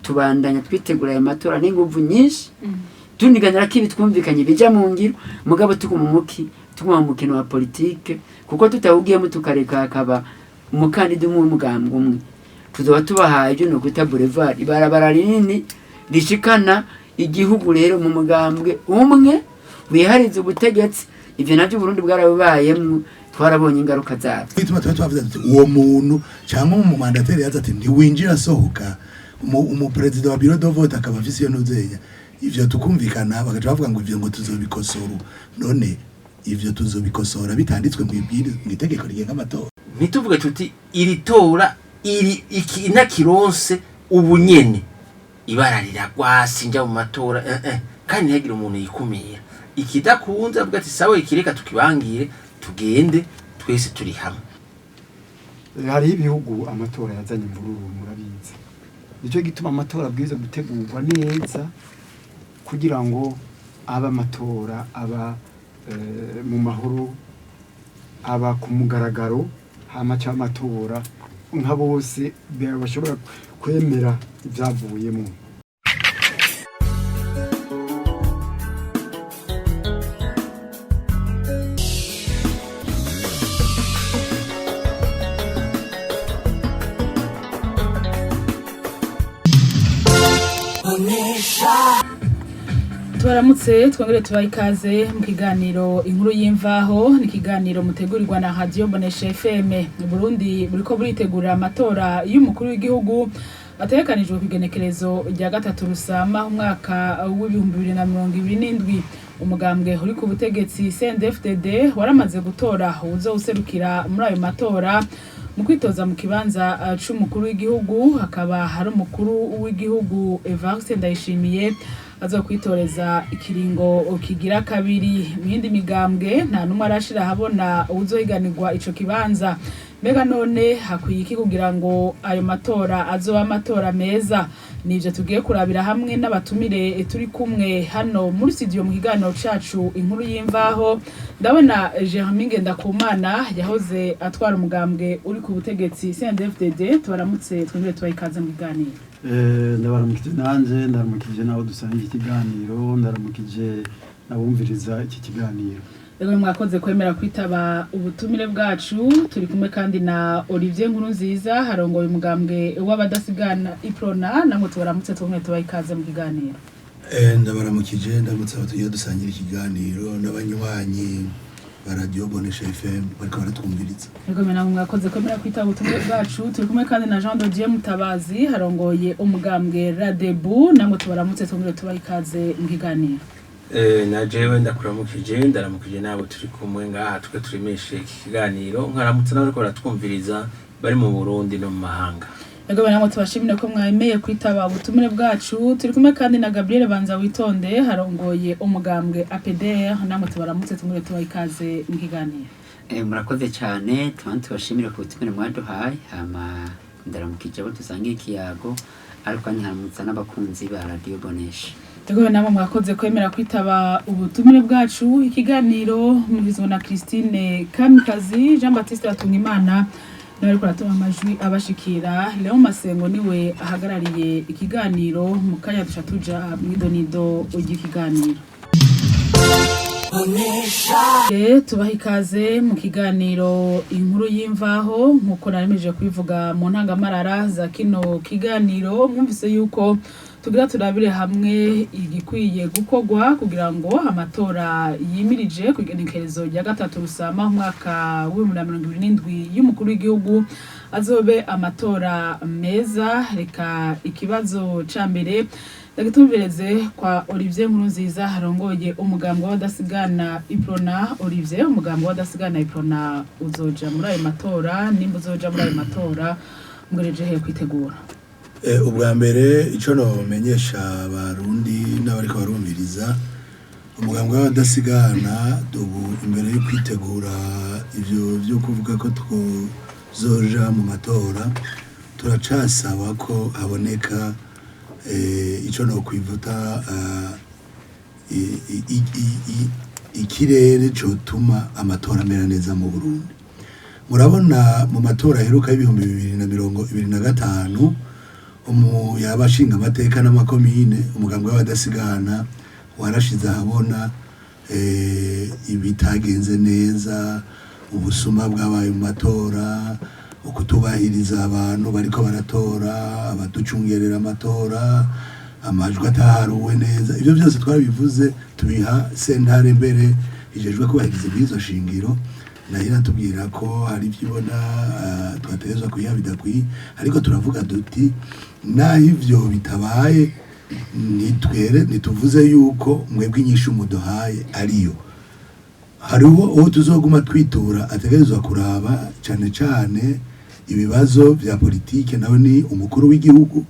Tubandanya twitegura ayo matora n'inguvu nyinshi, tuniganira ko ibi twumvikanye bija mu ngiro, mugabo tuguma umuki tuguma mu mukino wa politike, kuko tutawugiyemo tukareka hakaba umukandida umwe w'umugambwe umwe, tuzoba tubahaye ibyo nokwita boulevard, ibarabara rinini rishikana igihugu rero mu mugambwe umwe wihariza ubutegetsi. Ivyo navyo Burundi bwarabibayemwo, twarabonye ingaruka zavyo. Bituma tuba twavuze tuti uwo muntu cyangwa umu mandataire yaza ati ntiwinjira asohoka, umuperezida wa bureau de vote akaba afise iyo ntuzenya, ivyo tukumvikana, bagaca bavuga ngo ivyo ngo tuzobikosora. None ivyo tuzobikosora bitanditswe mu itegeko rigenga amatora? Ntituvuge tuti iri tora iri iki intakironse ubu nyene ibara riragwa sinjya mu matora, kandi ntihagire umuntu yikumira ikidakunze avuga ati sawa, ikireka tukibangire, tugende twese turi hamwe. Hariho ibihugu amatora yazanye imvururu, murabizi. Nicyo gituma amatora abwirizwa gutegurwa neza kugira ngo abe amatora aba mu mahoro, aba ku mugaragaro, hama cy'amatora nka bose bashobora kwemera ibyavuyemo. Tubaramutse, twongere tubahe ikaze mu kiganiro Inkuru y'Imvaho. Ni ikiganiro mutegurirwa na Radio Bonesha FM. Burundi buriko buritegurira amatora y'umukuru w'igihugu ategekanijwe ku igenekerezo rya 3 Rusama umwaka w'2027. Umugambwe uri ku butegetsi CNDD-FDD waramaze gutora uwuzowuserukira muri ayo matora mu kwitoza mu kibanza c'umukuru w'igihugu, hakaba hari umukuru w'igihugu Evariste Ndayishimiye azokwitoreza ikiringo kigira kabiri. Mu yindi migambwe nta n'umwe arashira ahabona uwuzohiganirwa ico kibanza. Mbega none hakwiye iki kugira ngo ayo matora azoba amatora meza? Nivyo tugiye kurabira hamwe n'abatumire turi kumwe hano muri studio mu kiganiro cacu Inkuru y'Imvaho. Ndabona Jeremy Ngendakumana yahoze atwara umugambwe uri ku butegetsi CNDD-FDD. Tubaramutse, twongere tubahe ikaze mu kiganiro. Ndabaramukije nanje, ndaramukije n'abo dusangiye ikiganiro, ndaramukije n'abumviriza iki kiganiro. Rero mwakoze kwemera kwitaba ubutumire bwacu. Turi kumwe kandi na Olivier Nkurunziza, harongoye umugambwe w'abadasigana Iprona. Namwe tubaramutse, tumwe tubahe ikaze mu kiganiro. Ndabaramukije, ndamutse abo tugiye dusangira ikiganiro n'abanywanyi ba Radio Bonesha FM bariko baratwumviriza. Yego, namwe mwakoze kwemera kwitaba ubutumire bwacu. Turi kumwe kandi na Jean de Dieu Mutabazi, harongoye umugambwe Radebu. Namwe tubaramutse, tumwe tubahe ikaze mu kiganiro. Na jewe ndakuramukije, ndaramukije n'abo turi kumwe ngaha twe turemeshe iki kiganiro, nkaramutse n'abariko baratwumviriza bari mu Burundi no mu mahanga. Yego, namwe tubashimire ko mwemeye kwitaba ubutumire bwacu. Turi kumwe kandi na Gabriel Banza Witonde, harongoye umugambwe APDR. Namwe tubaramutse, tumwe tubahe ikaze mu kiganiro. Murakoze cyane, tuba tubashimire ku butumire mwaduhaye. Hama ndaramukije abo dusangiye ikiyago, ariko kandi nkaramutsa n'abakunzi ba Radio Bonesha. Yego, namwe mwakoze kwemera kwitaba ubutumire bwacu. Ikiganiro mugizwe na Christine Kamikazi, Jean Baptiste Batungimana nawe ariko aratuma amajwi abashikira, Leon Masengo niwe ahagarariye ikiganiro. Mu kanya duca tuja mw'idonido ry'ikiganiro. Tubaha ikaze mu kiganiro Inkuru y'Imvaho. Nk'uko naremeje kubivuga mu ntangamarara za kino kiganiro, mwumvise yuko tugira turabire hamwe igikwiye gukorwa kugira ngo amatora yimirije ku igenekerezo rya 3 Rusama umwaka w'2027 y'umukuru w'igihugu azobe amatora meza. Reka ikibazo ca mbere ndagitumbereze kwa Olivier Nkurunziza, harongoye umugambi w'abadasigana Iprona. Olivier, umugambi w'abadasigana Iprona uzoja muri ayo matora? Nimba uzoja muri ayo matora, mwereje he kwitegura? Ubwa mbere ico nomenyesha abarundi n'abariko barumviriza, umugambwe w'abadasigana ubu imbere yo kwitegura ivyo vyo kuvuga ko twozoja mu matora, turacasaba ko haboneka ico nokwivuta ikirere cotuma amatora amera neza mu Burundi. Murabona mu matora aheruka y'2025 Yabashinga amateka n'amakomine, umugambwe w'abadasigana warashize ahabona ibitagenze neza, ubusuma bwabaye mu matora, ukutubahiriza abantu bariko baratora, abaducungerera amatora, amajwi ataharuwe neza. Ibyo byose twarabivuze, tubiha sentare mbere ijejwe kubahiriza ibwirizwa shingiro, nayo iratubwira ko hari ibyo ibona twategerezwa kuyiha bidakwiye. Ariko turavuga duti naho ivyo bitabaye, nitwere ntituvuze yuko mwebwe inyishu muduhaye ariyo. Hariho uwo tuzoguma twitura ategerezwa kuraba cane cane ibibazo vya politike, nawe ni umukuru w'igihugu.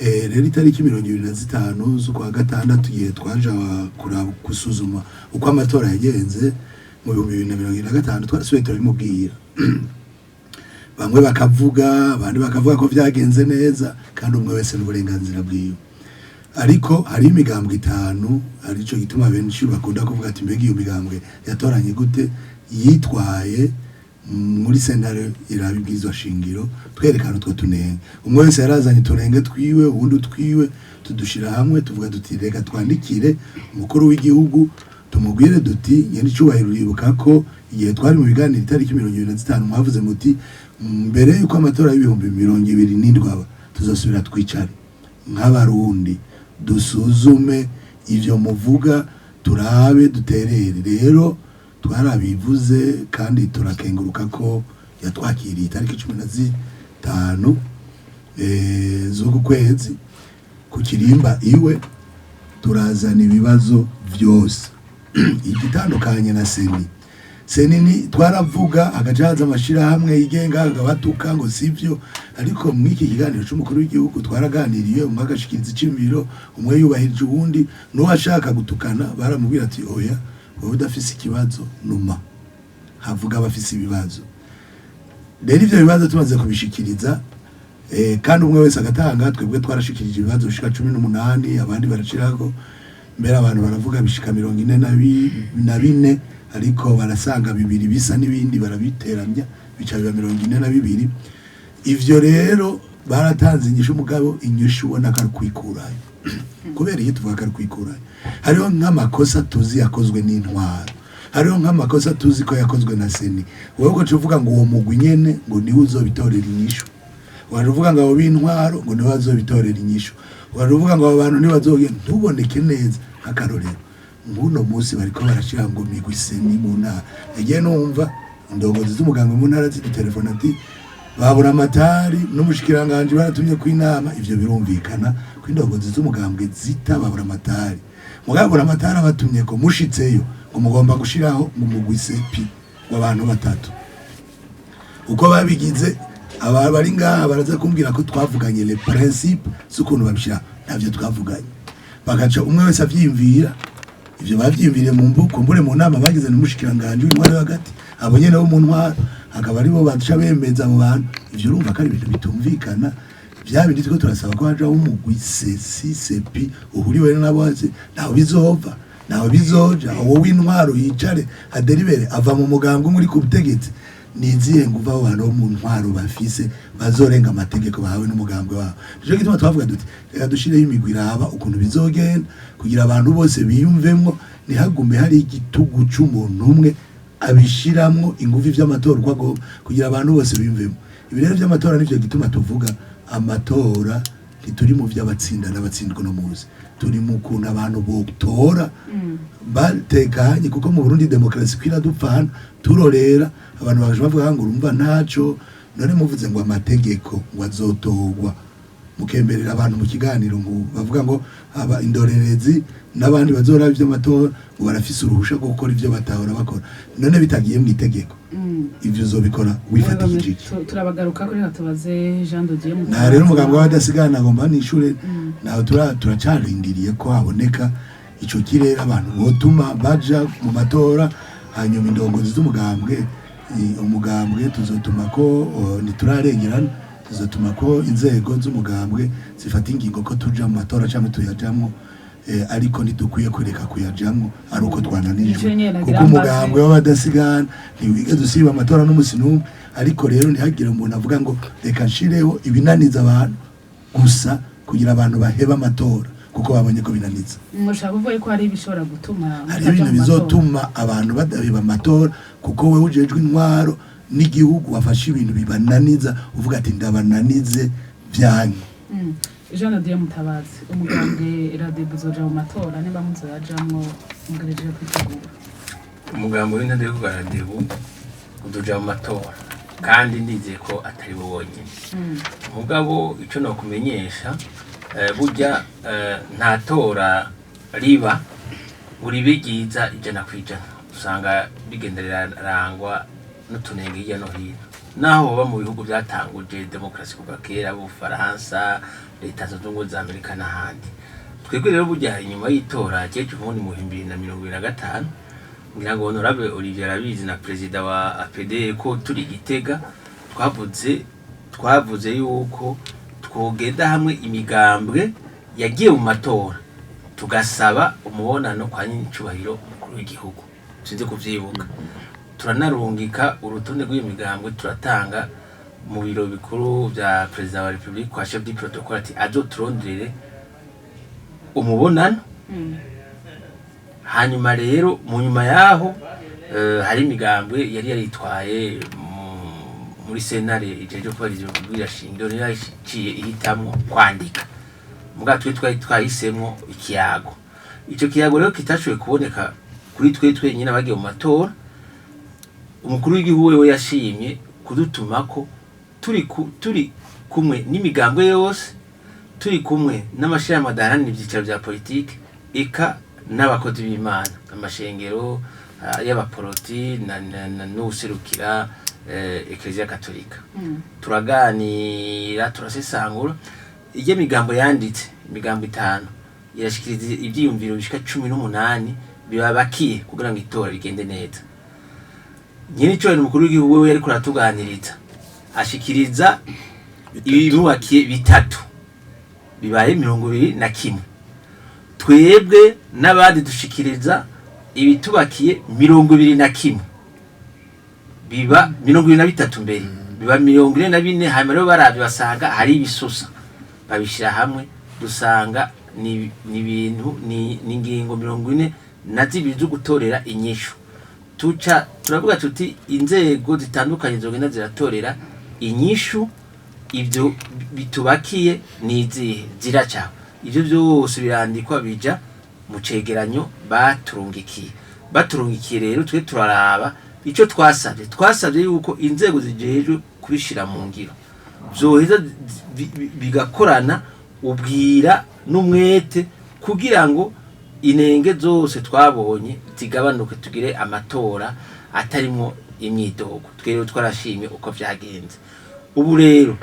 Rero itariki 25 z'ukwa gatandatu, igihe twaja kuraba gusuzuma uko amatora yagenze mu 2025, twarasubiye turabimubwira. Bamwe bakavuga, abandi bakavuga ko vyagenze neza, kandi umwe wese n'uburenganzira bwiwe. Ariko hari imigambwe itanu, arico gituma benshi bakunda kuvuga ati mbega iyo migambwe yatoranye gute, yitwaye muri sentare iraba ibwirizwa shingiro, twerekana utwo tunenge. Umwe wese yarazanye uturenge twiwe, uwundi utwiwe, tudushira hamwe, tuvuga duti reka twandikire umukuru w'igihugu tumubwire duti nyene icubahiro, uribuka ko igihe twari mu biganiro itariki 25 mwavuze muti mbere yuko amatora y'2027 aba, tuzosubira twicare nk'abarundi dusuzume ivyo muvuga, turabe duterere. Rero twarabivuze kandi turakenguruka ko yatwakiriye itariki 15 z'uku kwezi ku kirimba iwe, turazana ibibazo vyose. Igitandukanye na CENI, CENI ni twaravuga hagaca haza amashirahamwe yigenga akabatuka ngo sivyo. Ariko mw'iki kiganiro c'umukuru w'igihugu twaraganiriye, umwe agashikiriza iciyumviro, umwe yubahirije uwundi, n'uwashaka gutukana baramubwira ati oya, wowe udafise ikibazo numa havuga abafise ibibazo. Rero ivyo bibazo tumaze kubishikiriza, kandi umwe wese agatanga, twebwe twarashikirije ibibazo bishika 18, abandi barashirako mbere, abantu baravuga bishika 44, ariko barasanga bibiri bisa n'ibindi barabiteramya, bica biba 42. Ivyo rero baratanze inyishu, umugabo inyishu ubona ko ari kwikurayo. Kubera iyo tuvuga ko ari kwikurayo, hariho nk'amakosa tuzi yakozwe n'intwaro, hariho nk'amakosa tuzi ko yakozwe na CENI. Wowe ugaca uvuga ngo uwo mugwi nyene ngo niwe uzobitorera inyishu, ugaca uvuga ngo abo b'intwaro ngo niwe bazobitorera inyishu, ugaca uvuga ngo abo bantu ntibazogenda, ntuboneke neza. Nk'akarorero, nk'uno munsi bariko barashira ngo migwi CENI mu ntara. Nagiye numva indongozi z'umugambwe mu ntara zidutelefona ati babura amatari n'umushikiranganji baratumye ku inama. Ivyo birumvikana ko indongozi z'umugambwe zita babura amatari, mugabo amatari abatumye ko mushitseyo ngo mugomba gushiraho mu mugwi CEPI w'abantu batatu. Uko babigize, aba bari ngaha baraza kumbwira ko twavuganye le principe z'ukuntu babishira, ntavyo twavuganye. Bagaca umwe wese avyiyumvira. Ivyo bavyiyumviriye mu mbuko mbure mu nama bagize n'umushikiranganji w'intwaro yo hagati, abo nyene bo mu ntwaro akaba aribo baca bemeza abo bantu. Ivyo urumva ko ari ibintu bitumvikana. Vya bindi turiko turasaba ko hajaho umugwi CECI CEPI uhuriwe nabo bose, ntaho bizova, ntaho bizoja. Uwo w'intwaro yicare aderibere ava mu mugambwe umwe uri ku butegetsi. Ni izihe nguvu abo bantu bo mu ntwaro bafise bazorenga amategeko bahawe n'umugambwe wabo? Nico gituma twavuga duti reka dushireho imigwi iraba ukuntu bizogenda, kugira abantu bose biyumvemwo, ntihagume hari igitugu c'umuntu umwe abishiramwo inguvu ivy'amatora uko agomba, kugira abantu bose biyumvemo. Ibi rero vy'amatora nivyo gituma tuvuga amatora, ntituri mu vy'abatsinda n'abatsindwa. No muzi turi mu kuntu abantu botora batekanye, kuko mu Burundi demokarasi kwira dupfana turorera. Abantu bakaja bavuga ngo urumva ntaco none muvuze ngo amategeko ngo azotorwa, mukemberera abantu mu kiganiro ngo bavuga ngo aba indorerezi n'abandi bazora ivy'amatora ngo barafise uruhusha rwo gukora ivyo batahora bakora. None bitagiye mu itegeko, ivyo uzobikora wifatikije iki? Turabagaruka kuri, reka tubaze Jean de Dieu. Na rero umugambwe w'abadasigana agomba nishure, naho turacarindiriye ko haboneka ico kirere abantu botuma baja mu matora. Hanyuma indongozi z'umugambwe, umugambwe tuzotuma ko ntiturarengerana, tuzotuma ko inzego z'umugambwe zifata ingingo ko tuja mu matora cyangwa tuyajamwo, ariko ntidukwiye kureka kuyajamwo ari uko twananijwe, Nico nyene nagira kuko mbaze. umugambwe w'abadasigana ntiwigeze usiba amatora n'umusi n'umwe. Ariko rero ntihagire umuntu avuga ngo reka nshireho ibinaniza abantu. Gusa kugira abantu baheba amatora kuko babonye ko binaniza. Mushaka kuvuga ko hari ibishobora gutuma Hari mutaja ibintu mu matora. bizotuma abantu badaheba amatora, kuko wewe ujejwe intwaro n'igihugu wafashe ibintu bibananiza, uvuga ati ndabananize byanyu. Jean de Dieu Mutabazi, umugambwe Radebu uzoja mu matora? Niba muzoyajamwo, mugereje kwitegura? Umugambo w'intare yo Radebu uduja mu matora, kandi ndizeye ko atari bo wonyine. Mugabo icyo nakumenyesha, burya nta tora riba buri ryiza 100%. Usanga bigenda rirarangwa n'utunenge hirya no hino, naho baba mu bihugu byatanguje demokarasi kuva kera, Ubufaransa, Leta Zunze Ubumwe za Amerika n'ahandi. Twebwe rero burya inyuma y'itora ry'ejo bundi mu 2025, ngira ngo honorable Olivier arabizi na perezida wa APD, ko turi i Gitega twavuze yuko twogenda hamwe imigambwe yagiye mu matora, tugasaba umubonano kwa nyir'icyubahiro umukuru w'igihugu. Sinzi kuvyibuka. Turanarungika urutonde rw'iyo migambwe, turatanga mu biro bikuru vya perezida wa republika kwa chef du protocole ati azoturonderere umubonano. Hanyuma rero mu nyuma yaho hari imigambwe yari yaritwaye muri sentare ijejwe kubahiriza ibwirizwa niyo yaciye ihitamwo kwandika. Muga twe twari twahisemwo ikiyago. Ico kiyago rero kitashoboye kuboneka kuri twe twenyine abagiye mu matora. Umukuru w'igihugu wewe yashimye kudutumako turi kumwe n'imigambwe yose, turi kumwe n'amashirahamwe adaharanira ivyicaro vya politike, eka n'abakozi b'Imana, amashengero y'abaporoti n'uwuserukira Eklezia Katolika. Turaganira, turasesangura iyo migambo yanditse. Imigambo itanu irashikiriza ivyiyumviro bishika 18 bibabakiye kugira ngo itora rigende neza. Nyene ico umukuru w'igihugu wewe yariko aratuganiriza, ashikiriza ibimubakiye bitatu, bibaye 21. Twebwe n'abandi dushikiriza ibitubakiye 21, biba 23, mbere biba 44. Hanyuma rero baravye basanga hari ibisusa, babishira hamwe, dusanga ni ibintu ni ingingo 42 zo gutorera inyishu. Tuca turavuga tuti inzego zitandukanye zogenda ziratorera inyishu ibyo bitubakiye ni izihe, ziraca. Ibyo byose birandikwa, bija mu cegeranyo baturungikiye. Baturungikiye rero, twe turaraba icyo twasabye. Twasabye yuko inzego zijejwe kubishira mu ngiro zoheza bigakorana ubwira n'umwete kugira ngo inenge zose twabonye zigabanuke, tugire amatora atarimo imyidogo. Twe rero twarashimye uko vyagenze. Ubu rero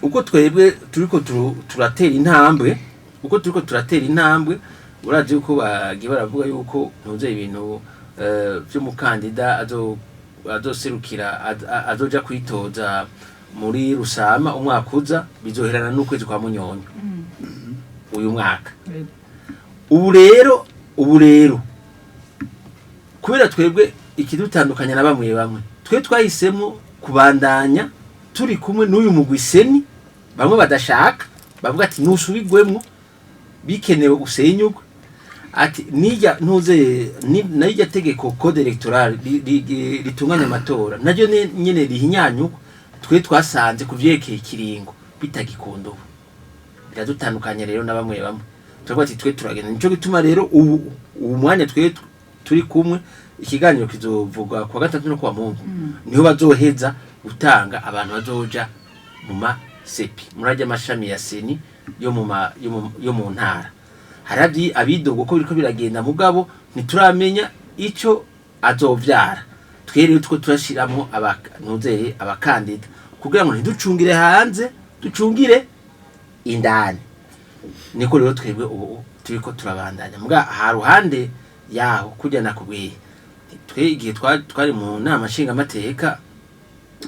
uko twebwe turiko turatera intambwe, uko turiko turatera intambwe, urazi yuko bagiye baravuga yuko ntuze ibintu vy'umukandida azoserukira azoja kwitoza muri Rusama umwaka uza, bizoherana n'ukwezi kwa Munyonyo uyu mwaka. Ubu rero kubera twebwe ikidutandukanya na bamwe bamwe, twe twahisemo kubandanya turi kumwe n'uyu mugwi CENI. Bamwe badashaka bavuga ati nusubigwemwo, bikenewe usenyugwe, ati nijya ntuze n'irya tegeko code électoral ritunganya amatora naryo nyene rihinyanyugwa. Twe twasanze ku vyerekeye ikiringo bitagikunda. Ubu biradutandukanya rero na bamwe bamwe. Turavuga ati twe turagenda. Nico gituma rero ubu mwanya twe turi kumwe, ikiganiro kizovuga kuwa gatatu no kuwa Mungu, niho bazoheza gutanga abantu bazoja mu ma CEPI, murajya amashami ya CENI yo mu ntara. Hari abidogo ko biriko biragenda, mugabo ntituramenya ico azovyara. Twe rero two turashiramwo abantuzeye abakandida kugira ngo ntiducungire hanze, ducungire indani. Niko rero twebwe ubu turiko turabandanya. Muga ha ruhande yaho kujya nakubwiye, twe igihe twari mu nama nshingamateka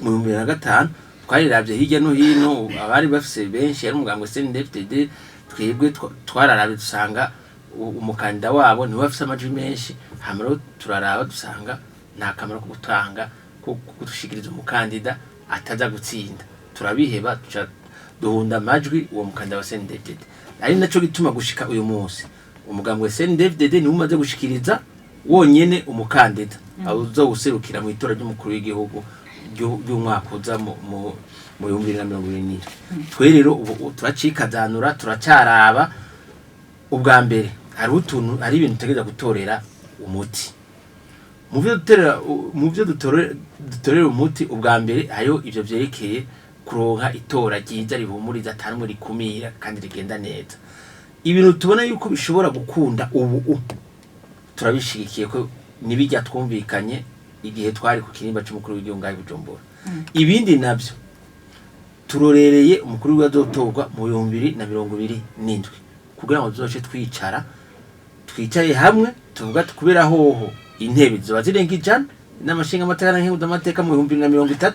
mu 2005, twariravye hirya no hino abari bafise benshi yari umugambwe CNDD-FDD. Twebwe twararavye dusanga umukandida wabo niwe afise amajwi menshi. Hama rero turaraba dusanga nta kamaro ko gutanga ko kudushikiriza umukandida ataza gutsinda, turabiheba, tuca Duhunda amajwi uwo mukandida wa CNDD-FDD. Ari naco gituma gushika uyu munsi umugambwe CNDD-FDD niwe umaze gushikiriza wonyene umukandida azowuserukira mu itora ry'umukuru w'igihugu ry'umwaka uza mu 2027. Twe rero ubu turacikazanura, turacaraba. Ubwa mbere hariho utuntu, hari ibintu tutegereza gutorera umuti. Mu byo dutorera umuti, ubwa mbere hariho ivyo vyerekeye kuronka itora ryiza, rihumuriza, atanumwe rikumira kandi rigenda neza. Ibintu tubona yuko bishobora gukunda ubu turabishigikiye, ko nibijya twumvikanye igihe twari ku kirimba c'umukuru w'igihugu ngaho i Bujumbura. Ibindi navyo turorereye umukuru w'igihugu azotorwa mu 2027, kugira ngo tuzoce twicara, twicaye hamwe tuvuga kubera hoho intebe ziba zirenga 100 n'amashinga amateka n'amateka mu 2030,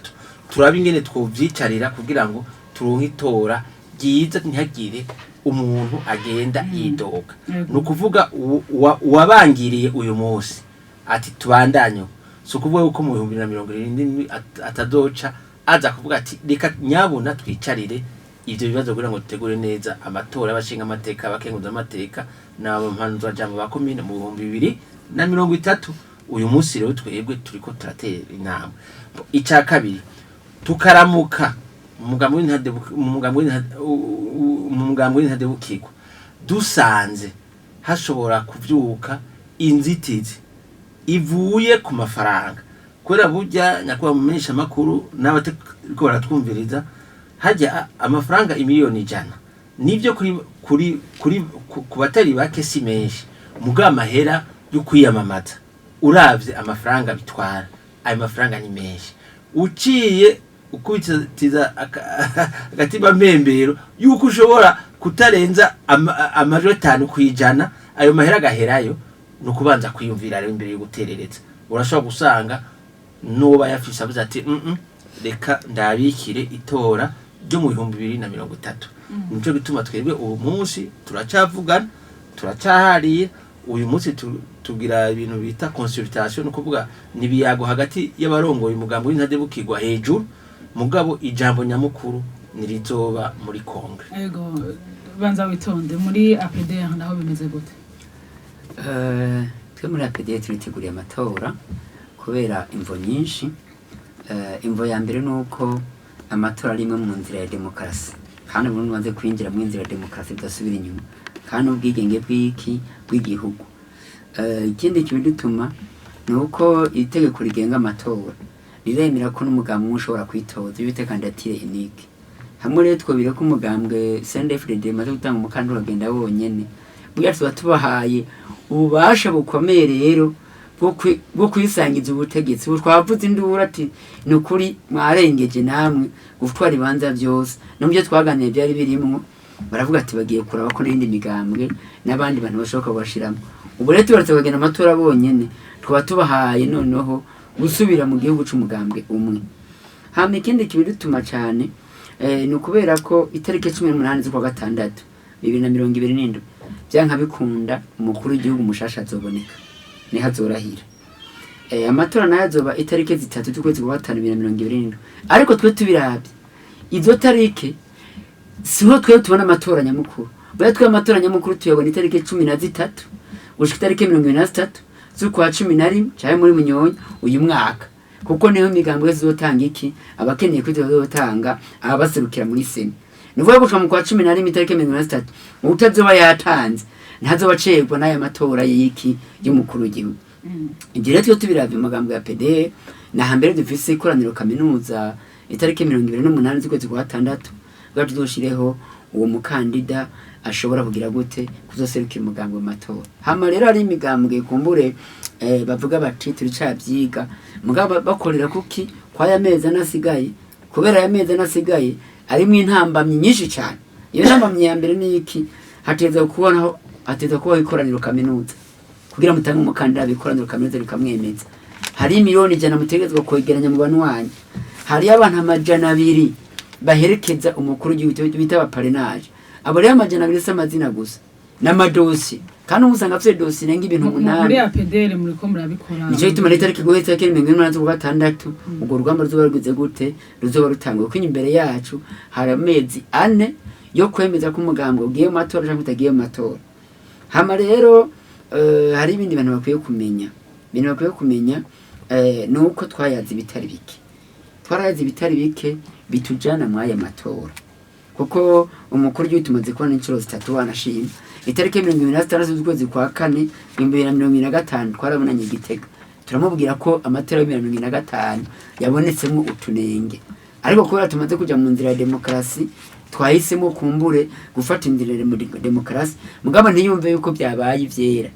turabe ingene twovyicarira kugira ngo turonke itora ryiza, ntihagire umuntu agenda yidoga. Ni ukuvuga uwabangiriye uyu munsi ati tubandanye, si ukuvuga yuko mu 2077 atazoca aza kuvuga ati reka nyabuna twicarire ivyo bibazo kugira ngo dutegure neza amatora y'abashinga amateka, abakenguza amateka n'abampanuzwajambo ba komine mu 2030. Uyu munsi rero twebwe turiko turatera inama. Ica kabiri, tukaramuka mu mugambi w'intadebukirwa dusanze hashobora kuvyuka inzitizi ivuye ku mafaranga, kubera burya, nyakubahwa mumenyesha makuru n'abatariko baratwumviriza, hajya amafaranga 100 miliyoni nivyo kuri ku batari bake si menshi, mugabo amahera yo kwiyamamaza, uravye amafaranga bitwara, ayo mafaranga ni menshi. Uciye ukubitiza agatima mpembero yuko ushobora kutarenza amajwi 5%, ayo mahera agaherayo. Ni ukubanza kwiyumvira rero imbere yo guterereza. Urashobora gusanga n'uwo yafise avuze ati reka ndabikire itora ryo mu 2030." Nico gituma twebwe uwo munsi turacavugana, turacaharira. Uyu munsi tugira ibintu bita consultation, ni ukuvuga ni ibiyago hagati y'abarongoye umugambi w'intadebukirwa hejuru, mugabo ijambo nyamukuru nirizoba muri congrès. Ego, banza witonde. Muri APDR naho bimeze gute? Twe muri APDR turiteguriye amatora kubera imvo nyinshi. Imvo ya mbere ni uko amatora ari imwe mu nzira ya demokarasi, kandi ubu umaze kwinjira mu nzira ya demokarasi bidasubira inyuma, kandi ubwigenge bw'iki bw'igihugu. Ikindi kibidutuma ni uko itegeko rigenga amatora riremera ko n'umugambwe umwe ushobora kwitoza, iyo bita candidature unique. Hamwe rero twobire ko umugambwe CNDD-FDD umaze gutanga umukandida uragenda wonyene, burya tuba tubahaye ububasha bukomeye rero bwo kwisangiza ubutegetsi. Ubu twavuze induru ati ni ukuri mwarengeje namwe gutwara ibibanza byose. No mu byo twaganiriye byari birimwo, baravuga ati bagiye kuraba ko n'iyindi migambwe n'abandi bantu bashoboka kubashiramo. Ubu rero tubaretse bakagenda amatora bonyene, twaba tubahaye noneho gusubira mu gihugu c'umugambwe umwe. Hama ikindi kibidutuma cane, ni ukubera ko itariki 18 z'ukwa gatandatu 2027, vyanka bikunda umukuru w'igihugu mushasha azoboneka, niho azorahira. Amatora nayo azoba itariki 3 z'ukwezi kwa gatanu 2027. Ariko twe tubiravye, izo tariki siho twe tubona amatora nyamukuru. Baya twe amatora nyamukuru tuyabona itariki 13 gushika itariki 23 z'ukwa 11 canke muri munyonyo uyu mwaka, kuko niho imigambwe zizotanga iki abakeneye kwita bazotanga abaserukira muri CENI. Ni ukuvuga gushika mu kwa 11 itariki 23, uwutazoba yatanze ntazoba acerwa n'aya matora y'iki y'umukuru w'igihugu. Ibyo rero twe tubiravye mu magambo ya PD, na hambere dufise ikoraniro kaminuza itariki 28 z'ukwezi kwa gatandatu, bwa tuzoshireho uwo mukandida ashobora kugira gute kuzoserukira umugambwe mu matora. Hama rero hari imigambwe kumbure bavuga bati turicavyiga, mugabo bakorera kuki kwaya mezi anasigaye, kubera aya mezi anasigaye arimwo intambamyi nyinshi cyane. Iyo ntambamyi ya mbere ni iki? Hateza kubonaho, hateza kubaho ikoraniro kaminuza kugira mutange umukandida, ikoraniro kaminuza rikamwemeza. Hari 100 miliyoni mutegerezwa kwegeranya mu banwanyi, hariyo abantu 200 baherekeza umukuru w'igihugu bita abaparrainage. Abo rero 200 si amazina gusa. N'amadosiye, kandi ubu usanga afite dosiye irenga ibintu Muri 8. APDR muriko murabikora? Nico gituma leta ariko guheza itariki 48 z'ukwa gatandatu, urwo rugamba ruzoba rugize gute, ruzoba rutanguye, kuko imbere yacu hari amezi 4 yo kwemeza ko umugambwe ugiye mu matora cyangwa utagiye mu matora. Hama rero hari ibindi bintu bakwiye kumenya. Ibintu bakwiye kumenya ni uko twayaze ibitari bike, twarayaze ibitari bike bitujana muri aya matora, kuko umukuru w'igihugu tumaze kubona inshuro zitatu. Wanashima itariki 26 z'ukwezi kwa kane 2025 twarabonanye i Gitega, turamubwira ko amatora ya 2025 yabonetsemo utunenge, ariko kubera tumaze kuja mu nzira ya demokarasi twahisemo kumbure gufata inzira ya demokarasi, mugabo ntiyumve yuko byabaye ivyera.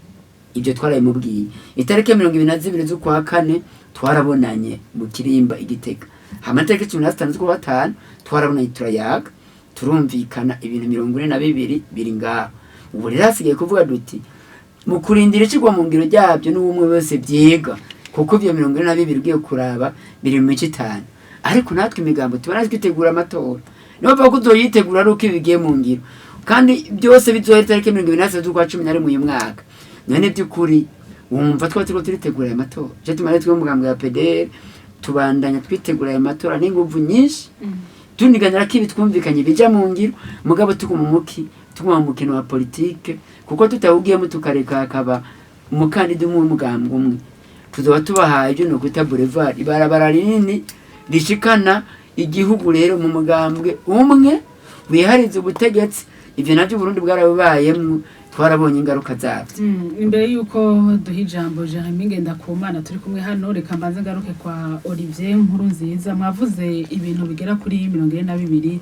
Ibyo twarabimubwiye. Itariki 22 z'ukwa kane twarabonanye mu Kirimba i Gitega. Hama itariki 15 z'ukwa gatanu twarabonanye, turayaga, turumvikana ibintu 42 biri ngaho. Ubu rero hasigaye kuvuga duti mu kurindira icigwa mu ngiro ryabyo n'ubumwe wese byiga, kuko ivyo 42 ugiye kuraba biri mu mico 5. Ariko natwe imigambo tubona twitegura amatora, niyo bavuga ko uzoyitegura ari uko ibigiye mu ngiro, kandi byose bizohera itariki 23 z'ukwa 11 uyu mwaka. None by'ukuri wumva twaba turiko turitegura aya matora? Ico tumara twe umugambi wa PDR tubandanya twitegura aya matora n'inguvu nyinshi, tuniganira ko ibi twumvikanye bija mu ngiro, mugabo tuguma umuki tuguma mu mukino wa politike, kuko tutawugiyemo tukareka hakaba umukandida umwe w'umugambwe umwe, tuzoba tubahaye ibyo nokwita boulevard, ibarabara rinini rishikana igihugu rero mu mugambwe umwe wihariza ubutegetsi. Ivyo navyo Burundi bwarabibayemwo, twarabonye ingaruka zavyo. Imbere yuko duha ijambo Jeremy Ngendakumana turi kumwe hano, reka mbanze ngaruke kwa Olivier Nkurunziza. Mwavuze ibintu bigera kuri 42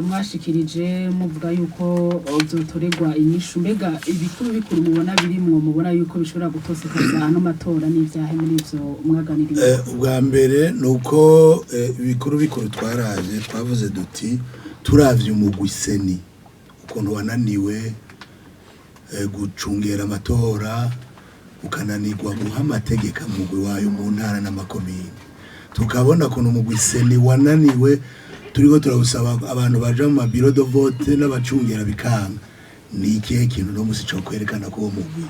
mwashikirije muvuga yuko vyotorerwa inyishu. Mbega ibikuru bikuru mubona birimwo, mubona yuko bishobora gutosekaza ano matora n'ivyahe muri ivyo mwaganiriye? Ubwa mbere ni uko ibikuru bikuru twaraje twavuze duti turavye umugwi CENI ukuntu wananiwe gucungera amatora, ukananirwa guha amategeko umugwi wayo mu ntara n'amakomine, tukabona ukuntu umugwi CENI wananiwe, turiko turawusaba abantu baja mu ma bureaux de vote n'abacungera bikanga, ni ikihe kintu no musi co kwerekana ko uwo mugwi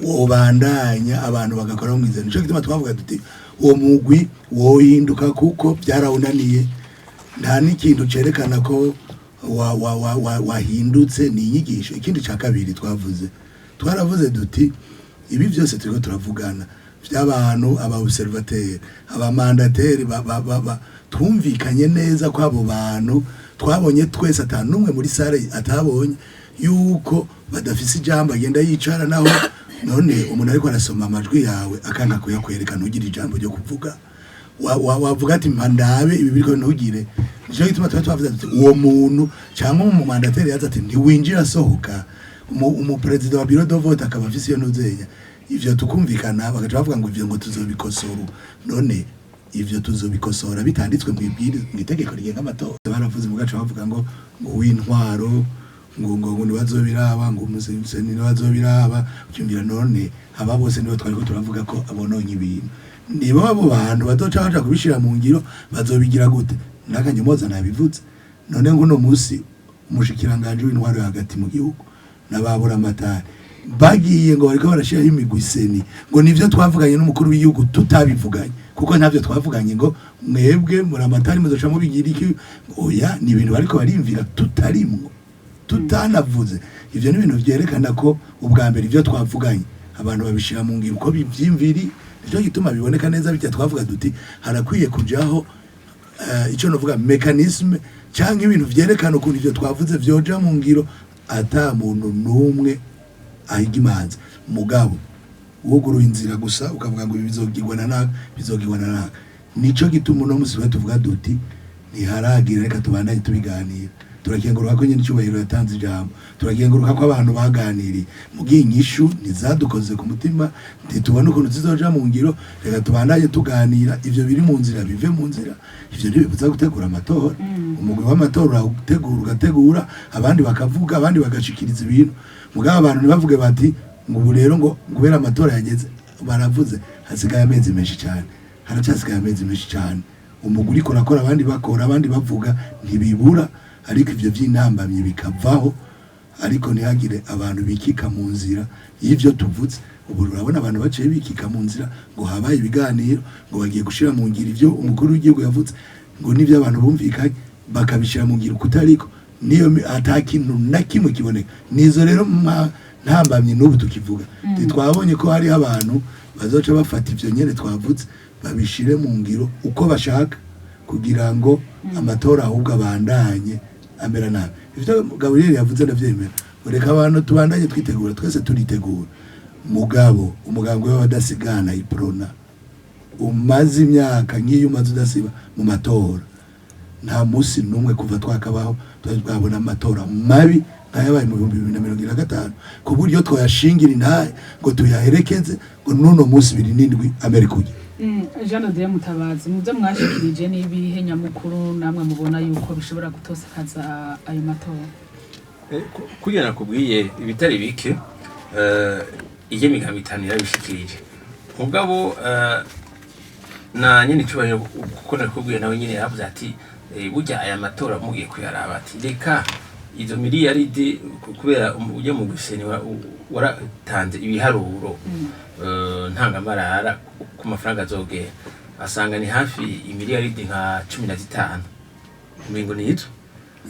wobandanya abantu bagakora mu izina? Nico gituma twavuga tuti uwo mugwi wohinduka, kuko byarawunaniye, nta n'ikintu cerekana ko wahindutse ni inyigisho. Ikindi ca kabiri twavuze, twaravuze duti ibi byose turiko turavugana by'abantu, aba observateurs, aba mandataires, twumvikanye neza ko abo bantu twabonye twese, ata n'umwe muri salle atabonye yuko badafise ijambo, agenda yicara naho. None umuntu ariko arasoma amajwi yawe akanga kuyakwereka, ntugire ijambo ryo kuvuga, wavuga ati mpa ndabe ibi biriko, ntugire. Nico gituma tuba twavuze tuti uwo muntu cyangwa umu mandataire yaza ati ntiwinjira asohoka, umuperezida wa bureau de vote akaba afise iyo ntuzenya, ivyo tukumvikana, bagaca bavuga ngo ivyo ngo tuzobikosora. None ivyo tuzobikosora bitanditswe mu itegeko rigenga amatora? Baravuze mugaca bavuga ngo w'intwaro ngo ntibazobiraba, ngo umuseni ntibazobiraba, ucyumvira none aba bose nibo twariko turavuga ko abononye ibintu, nibo abo bantu bazoca baja kubishira mu ngiro bazobigira gute? N'akanyomoza nabivuze. None ngo uno musi umushikiranganji w'intwaro yo hagati mu gihugu n'ababura amatari bagiye ngo bariko barashiraho imigwi CENI, ngo nivyo twavuganye n'umukuru w'igihugu tutabivuganye, kuko ntavyo twavuganye ngo mwebwe muri amatari muzoca mubigira iki. Oya, ni ibintu bariko barimvira tutarimwo, tutanavuze. Ivyo ni ibintu vyerekana ko ubwa mbere ivyo twavuganye abantu babishira mu ngiro uko bivyimviri. Nico gituma biboneka neza bitya twavuga duti harakwiye kujaho ico novuga mécanisme canke ibintu vyerekana ukuntu ivyo twavuze vyoja mu ngiro ata muntu n'umwe ahiga imanza. Mugabo wuguruye inzira gusa ukavuga ngo ibi bizogirwa na naka, bizogirwa na naka. Nico gituma uno musi twe tuvuga duti ntiharagira, reka tubandanye tubiganira. Turakenguruka ko nyine icyubahiro yatanze ijambo, turakenguruka ko abantu baganiriye, mugihe inyishu ntizadukoze ku mutima, ntitubona ukuntu zizoja mu ngiro. Reka tubandanye tuganira, ivyo biri mu nzira bive mu nzira. Ivyo ntibibuza gutegura amatora. Umugwi w'amatora urawutegura, ugategura, abandi bakavuga, abandi bagashikiriza ibintu, mugabo abantu ntibavuge bati ngo ubu rero ngo kubera amatora yageze. Baravuze hasigaye amezi menshi cyane, haracyasigaye amezi menshi cyane. Umugwi uriko urakora, abandi bakora, abandi bavuga, ntibibura, ariko ivyo vy'intambamyi bikavaho. Ariko ntihagire abantu bikika mu nzira y'ivyo tuvuze. Ubu urabona abantu baciye bikika mu nzira ngo habaye ibiganiro, ngo bagiye gushira mu ngiro ivyo umukuru w'igihugu yavuze, ngo n'ivyo abantu bumvikanye bakabishira mu ngiro kutariko niyo ata kintu na kimwe kiboneka. Nizo rero ntambamye n'ubu tukivuga. Twabonye ko hariho abantu bazoca bafata ivyo nyene twavuze, babishire mu ngiro uko bashaka, kugira ngo amatora ahubwo abandanye amera nabi. Ivyo Gaburiyeri yavuze ndavyemera. Reka abantu tubandanye twitegura, twese turitegura. Mugabo umugambwe w'abadasigana Iprona umaze imyaka nk'iyo umaze udasiba mu matora, nta munsi n'umwe kuva twakabaho twari twabona amatora mabi nk'ayabaye mu 2025, ku buryo twayashingira intahe ngo tuyaherekeze ngo n'uno munsi 27 Amerika ujye. Jean de Dieu Mutabazi, mu byo mwashikirije n'ibihe nyamukuru namwe mubona yuko bishobora gutosekaza ayo matora? Kugira nakubwiye ibitari bike, iyo migambi itanu yarabishikirije. Mugabo na nyene icubahiro, kuko nakubwiye, nawe nyene yaravuze ati burya aya matora mugiye kuyaraba, ati reka izo miliyaridi, kubera ujya mu guseni waratanze ibiharuro ntangamarara ku mafaranga azogera, asanga ni hafi imiliyaridi nka 15, umengo ni izo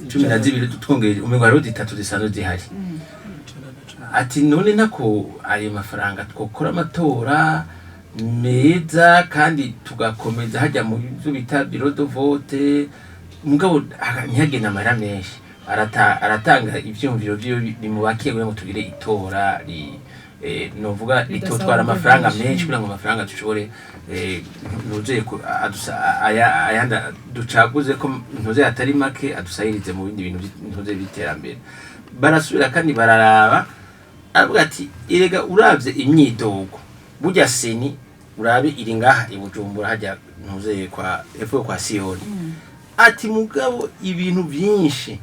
12 twongeye, umengo hariho zitatu zisanzwe zihari. Ati none nako ayo mafaranga twokora amatora meza kandi tugakomeza hajya mu byo bita bureau de vote, mugabo ntihagende amahera menshi. Aratanga ivyumviro vyiwe bimubakiye kugira ngo tugire itora novuga Ridasaba ritotwara amafaranga uburyo menshi, kugira ngo amafaranga dushobore ntuzeye ayandi ducaguze ko ntuze atari make adusahirize mu bindi bintu ntuze by'iterambere. Barasubira kandi bararaba, aravuga ati erega uravye imyidogo, burya CENI urabe iri ngaha i Bujumbura hajya ntuzeye kwa epfo kwa Siyoni. Ati mugabo ibintu byinshi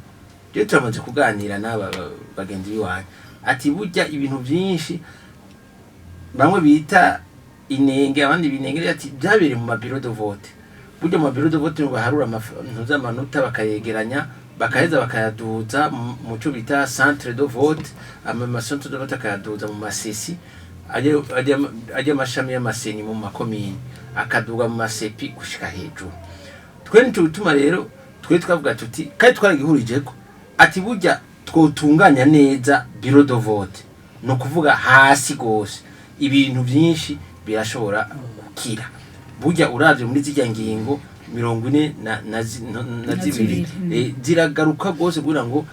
rero turamaze kuganira n'aba bagenzi biwanyu, ati burya ibintu byinshi bamwe bita inenge, abandi binenge, ati byabereye mu ma bureau de vote. Burya mu ma bureau de vote ngo baharura ntuzi amanota, bakayegeranya, bakaheza bakayaduza mu cyo bita centre de vote, ama centre de vote akayaduza mu masesi ajya amashami y'ama CENI mu makomini, akaduga mu masepi gushika hejuru. Twe nicyo rero twe twavuga tuti, kandi twaragihurijeko, ati burya twotunganya neza bureau de vote, ni ukuvuga hasi gose, ibintu byinshi birashobora gukira. Burya uravye muri zirya ngingo 42 Na 2 zibiri, ziragaruka rwose kugira ngo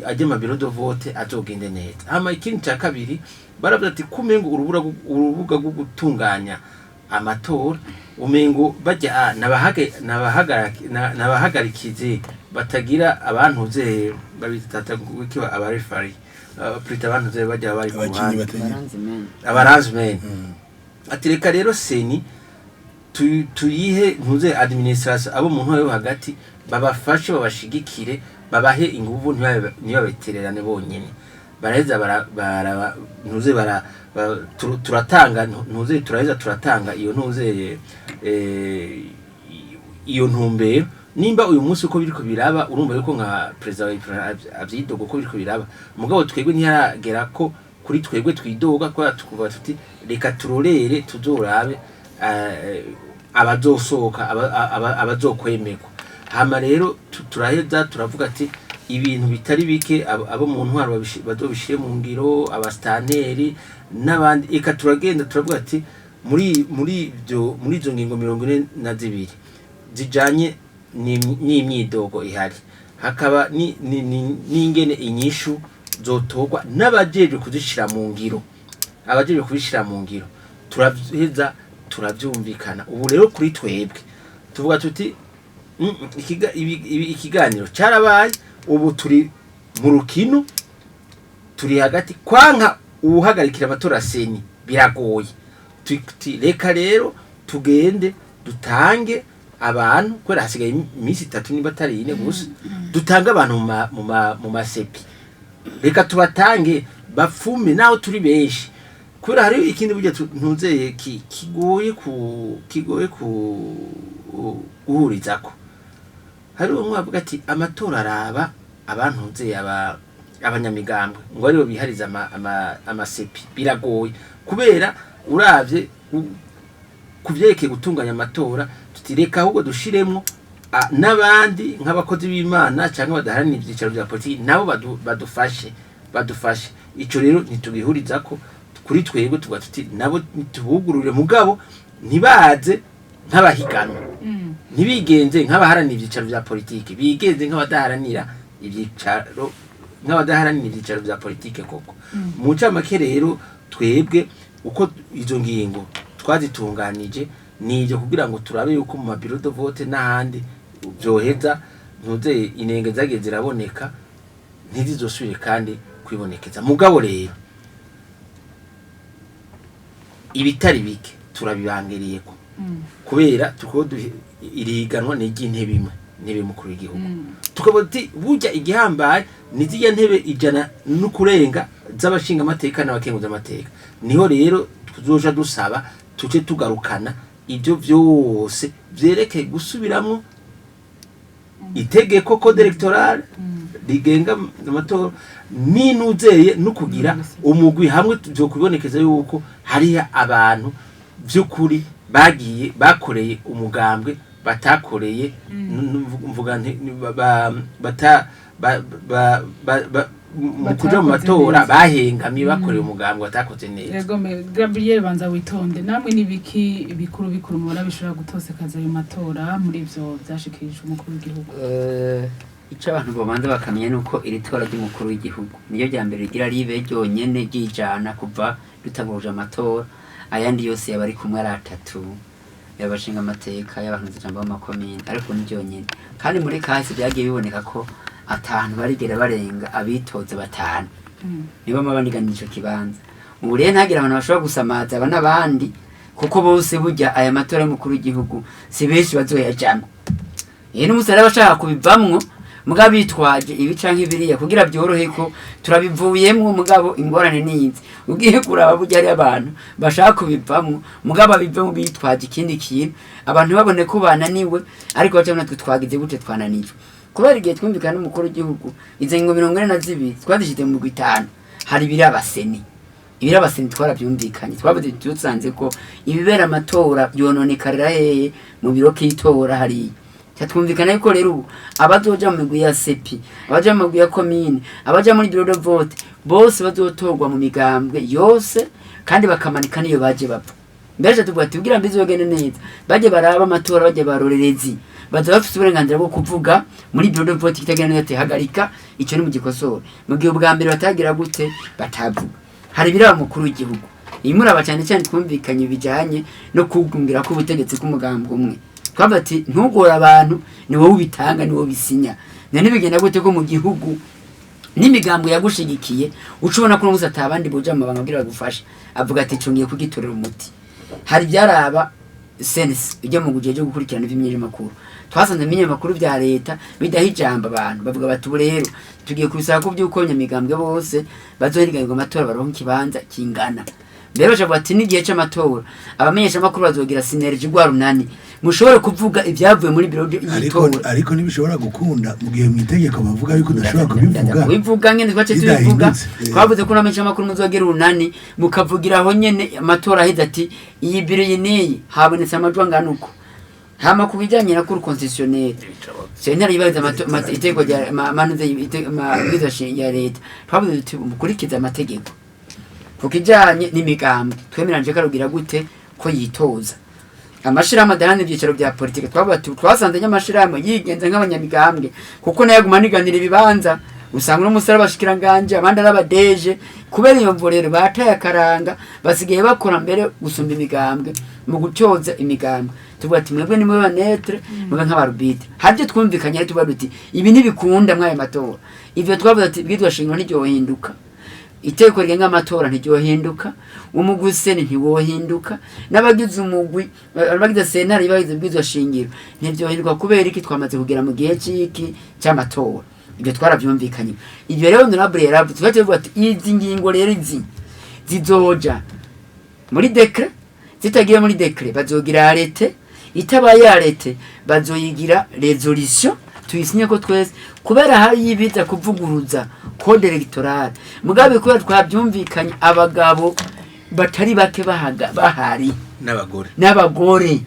ajye ama bureau de vote azogende neza. Hama ikindi cya kabiri baravuga ati kumengo urubuga rwo gutunganya amatora, umengo bajya nabahagarikize batagira abantuze babita wiki abarefari plutôt abantuze bajya bari ku abakinyi ruhande batanye baranzi mene. Abaranzmen. Ati reka rero CENI tuyihe ntuze administration, abo mu ntwaro yo hagati babafashe, babashigikire, babahe inguvu, ntibabetererane bonyene. Baraheza ntuze bara turatanga ntuze turaheza turatanga iyo ntuze iyo ntumbero. Nimba uyu munsi uko biriko biraba, urumva yuko nka perezida wa Iprona avyidoga uko biriko biraba, mugabo twebwe ntiyaragera ko kuri twebwe twidoga, kubera tukuvuga tuti reka turorere tuzorabe abazosohoka, abazokwemerwa. Hama rero turaheza turavuga ati ibintu bitari bike abo mu ntwaro bazobishire mu ngiro, abastanteri n'abandi. Eka turagenda turavuga ati muri izo ngingo 42 zijanye n'imyidogo ihari, hakaba n'ingene inyishu zotorwa n'abajejwe kuzishira mu ngiro, abajejwe kubishira mu ngiro, turaheza turavyumvikana. Ubu rero kuri twebwe tuvuga tuti ikiganiro carabaye, ubu turi mu rukino, turi hagati. Kwanka uwuhagarikira amatora CENI biragoye. Reka rero tugende dutange abantu, kubera hasigaye iminsi 3 niba atari 4 gusa, dutange abantu mu masepi, reka tubatange bapfume naho turi benshi. Kubera hariho ikindi burya ntuzeye kigoye ku guhurizako. Hari umwe avuga ati amatora araba abantu nzeye aba Abanyamigambwe ngo aribo bihariza ama CEPI biragoye, kubera uravye ku vyerekeye gutunganya amatora, tutireka ahubwo dushiremwo n'abandi nk'abakozi b'Imana cyangwa badaharanira ibyicaro bya politiki, nabo badufashe. Ico rero ntitubihuriza ko. Kuri twebwe tuvuga tuti nabo tubugurure, mugabo ntibaze nk'abahiganwa, ntibigenze nk'abaharanira ibyicaro bya politiki, bigenze nk'abadaharanira ibyicaro bya politiki koko. Mu ncamake rero, twebwe uko izo ngingo twazitunganije ni ibyo, kugira ngo turabe yuko mu ma bureaux de vote n'ahandi byoheza ntuze inenge zagiye ziraboneka ntizizosubire kandi kwibonekeza. Mugabo rero ibitari bike turabibangeriyeko, kubera tuko iriganwa ni iry'intebe imwe, intebe y'umukuru w'igihugu. Tukavuga tuti burya igihambaye ni zirya ntebe 100 n'ukurenga z'abashingamateka n'abakenguzamateka. Niho rero tuzoja dusaba tuce tugarukana ibyo vyose vyerekeye gusubiramwo itegeko, code électoral rigenga amatora, n'inuzeye no kugira umugwi hamwe vyokubonekeza yuko hariho abantu vy'ukuri bagiye bakoreye umugambwe, batakoreye mvuga nti ba- bata ba- ba- ba- ba- mu kuja mu Batakoze matora neza. bahengamye, bakoreye umugambwe, batakoze neza. Yego me Gabriel, banza witonde. Namwe nibiki bikuru bikuru mubona bishobora gutosekaza ayo matora muri ivyo vyashikirijwe umukuru w'igihugu? Icyo abantu babanza bakamenya ni uko iri tora ry'umukuru w'igihugu niyo rya mbere rigira ribe ryonyene ry'ijana kuva dutanguje amatora. Ayandi yose yaba ari kumwe ari atatu, y'abashinga amateka, y'abantu ijambo b'amakomine, ariko ni ryonyene. Kandi muri kahise byagiye biboneka ko atanu barigera barenga abitoza batanu, nibo baba baniganira ico kibanza. Ubu rero ntagire abantu bashobora gusamaza aba n'abandi, kuko bose burya aya matora y'umukuru w'igihugu si benshi bazoyajamwo. Iyo n'umunsi rero bashaka kubivamwo mugabo bitwaje ibi canke biriya kugira byorohe ko turabivuyemwo, mugabo ingorane nizi ugiye kuraba burya ari abantu bashaka kubivamwo, mugabo babivemo bitwaje ikindi kintu, abantu babone ko bananiwe, ariko baca natwe twagize gute, twananijwe. Kubera igihe twumvikana n'umukuru w'igihugu, izo ngingo 42 twazishyize mu migwi itanu. Hari ibiraba CENI. Ibiraba CENI twarabyumvikanye, twavuze dusanze ko ibibera amatora byononekarira hehe? Mu biro k'itora hariya. Twumvikana yuko rero ubu abazoja mu migwi ya CEPI, abaja mu migwi ya komine, abaja muri bureau de vote, bose bazotorwa mu migambwe yose kandi bakamanika niyo baje bapfa. Mbere tuvuga ati kugira ngo bizogende neza, baje baraba amatora, baje barorerezi baza bafite uburenganzira bwo kuvuga muri bureau de vote kitagenda neza, ati hagarika, icyo ni mu gikosore, mu gihe ubwa mbere batagira gute, batavuga. Hari ibiraba mukuru w'igihugu imuraba cyane cyane, twumvikanye bijyanye no kugungira k'ubutegetsi bw'umugambwe umwe. Twavuga ati ntugore abantu, ni wowe ubitanga, ni wowe ubisinya. None bigenda gute ko mu gihugu n'imigambo yagushigikiye uca ubona ko uno atabandi boja mu mabanga kugira bagufashe? Avuga ati ico ngiye kugitorera umuti. Hari ibyaraba CNC ujya mu gihe cyo gukurikirana iby'ibinyamakuru. Twasanze ibinyamakuru bya leta bidaha ijambo abantu, bavuga bati ubu rero tugiye kubisaba ko by'uko abanyamigambwe bose bazohiganirwa amatora baronka ikibanza kingana. Mbere bacavuga ati n'igihe c'amatora abamenyeshamakuru bazogira synergie rwa runani, mushobore kuvuga ibyavuye muri biro Ariko y'itora. Ariko ntibishobora gukunda mu gihe mu itegeko bavuga yuko udashobora kubivuga. Kubivuga nyene twace tubivuga. Bidahindutse. Twavuze ko n'abamenyeshamakuru muzogira urunani, mukavugira aho nyene amatora aheze ati iyi biro iyi n'iyi habonetse amajwi angana uko. Hama ku bijanye na cour constitutionnelle, sentare yibariza itegeko rya manuze amabwiriza ya leta, twavuze tuti mukurikize amategeko. Ku kijanye n'imigambwe, twemeranje ko arugira gute, ko yitoza. Amashirahamwe adaharanira ibyicaro bya politike, twavuga tuti twasanze nyamashirahamwe yigenza nk'abanyamigambwe, kuko nayo aguma aniganira ibibanza, usanga uno musi ari abashikiranganje, abandi ari abadeje. Kubera iyo mvo rero bataye akaranga, basigaye bakora mbere gusumba imigambwe mu gutyoza imigambwe. Tuvuga ati mwebwe ni mwe ba neutre, mwebwe nk'aba arbitre. Hari ibyo twumvikanye, ariko tuvuga duti ibi ntibikunda mw'ayo matora. Ivyo twavuze ati ibwirizwa shingiro ntiryohinduka, itegeko rigenga amatora ntiryohinduka, umugwi CENI ntiwohinduka, n'abagize umugwi, abagize sentare bagize ibwirizwa shingiro ntivyohinduka. Kubera iki? Twamaze kugera mu gihe c'iki, c'amatora. Ibyo twaravyumvikanye. Ibyo rero honorable yaravuze, twaciye tuvuga ati izi ngingo rero izi zizoja muri décret, zitagiye muri décret bazogira arrêté, itabaye arrêté bazoyigira résolution tuyisinye ko twese, kubera hari ibiza kuvuguruza. Code électorale, mugabe kubera twabyumvikanye, abagabo batari bake bahaga bahari n'abagore. N'abagore,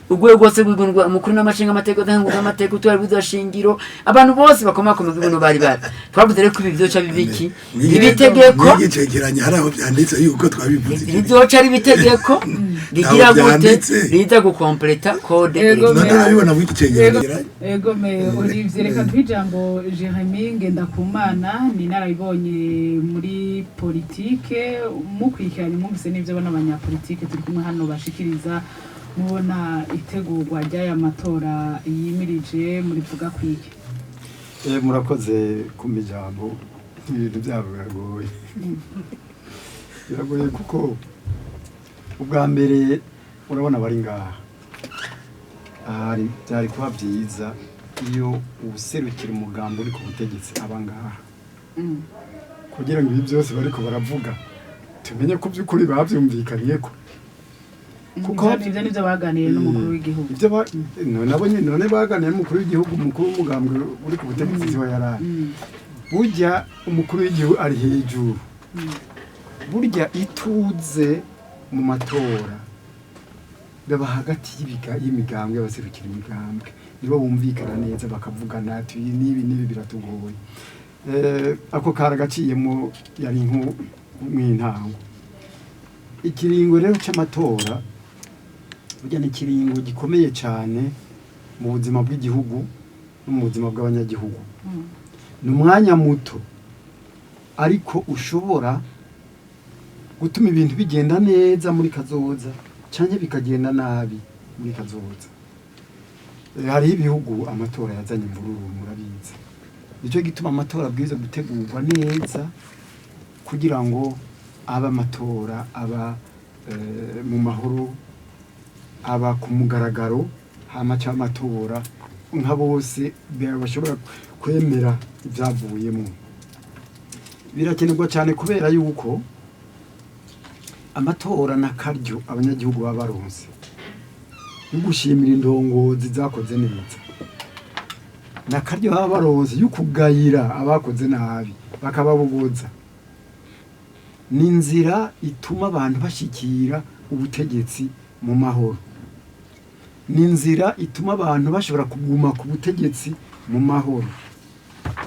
urwego rwose rw'igundwa, umukuru n'amashinga amateka amateka utwara shingiro, abantu bose bakomakoma igihugu bari bari. Twavuze rero ko ibi byoca bibiki ibitegeko. Mwigicegeranya hari aho byanditse yuko twabivuze. Ibi byoca ari ibitegeko rigira Ntaho gute? byanditse. Riza gukompleta code Yego, None électorale. urabibona muri iki cegeranyo. Ego me Olivier, reka duhe ijambo Jeremy Ngendakumana, ni inararibonye muri politike. Mukurikiranye, mwumvise n'ibyo bano banyapolitike turi kumwe hano bashikiriza. Mubona itegurwa ry'aya matora yimirije murivuga kwiki? Murakoze kumpa ijambo. Ibintu byabo biragoye, biragoye kuko ubwa mbere urabona bari ngaha ahari, byari kuba byiza iyo uwuserukira umugambi uri ku butegetsi aba ngaha kugira ngo ibi byose bariko baravuga tumenye ko by'ukuri babyumvikaniye ko kuko Ivyo nivyo baganiriye n'umukuru w'igihugu. Ibyo none nabo nyene, none baganiriye n'umukuru w'igihugu, umukuru w'umugambwe uri ku butegetsi siho yarari. Burya umukuru w'igihugu ari hejuru. Burya ituze mu matora baba hagati y'imigambwe, y'abaserukira imigambwe, nibo bumvikana neza bakavugana ati ibi n'ibi n'ibi biratugoye. Ako karagaciyemo yari nko mw'intango. Ikiringo rero c'amatora burya ni ikiringo gikomeye cyane mu buzima bw'igihugu no mu buzima bw'abanyagihugu. Ni umwanya muto ariko ushobora gutuma ibintu bigenda neza muri kazoza cyangwa bikagenda nabi muri kazoza. Hariho ibihugu amatora yazanye imvururu, murabizi. Nicyo gituma amatora abwirizwa gutegurwa neza kugira ngo abe amatora aba mu mahoro, aba ku mugaragaro, hama cy'amatora nka bose bashobora kwemera ibyavuyemo. Birakenerwa cyane kubera yuko amatora n'akaryo abanyagihugu baba baronse yo gushimira indongozi zakoze neza, n'akaryo baba baronse yo kugayira abakoze nabi bakababuguza. Ni inzira ituma abantu bashikira ubutegetsi mu mahoro, ni inzira ituma abantu bashobora kuguma ku butegetsi mu mahoro,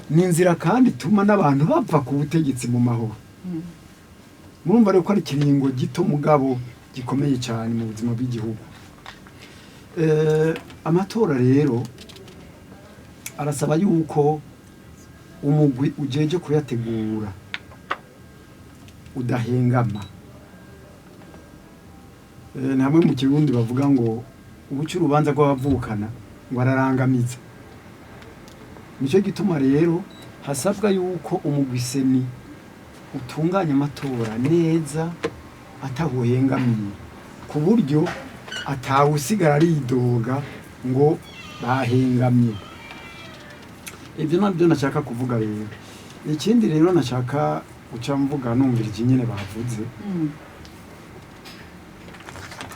ni inzira kandi ituma n'abantu bava ku butegetsi mu mahoro. Murumva rero ko ari ikiringo gito mugabo gikomeye cyane mu buzima bw'igihugu. Amatora rero arasaba yuko umugwi ujeje kuyategura udahengama. Ni hamwe mu Kirundi bavuga ngo ubuca urubanza rw'abavukana ngo ararangamiza. Nicyo gituma rero hasabwa yuko umugwi CENI utunganya amatora neza atahuhengamiye, ku buryo atawusigara aridoga ngo bahengamye. Ibyo nabyo nashaka kuvuga rero. Ikindi rero nashaka guca mvuga, numvira iki nyene bavuze,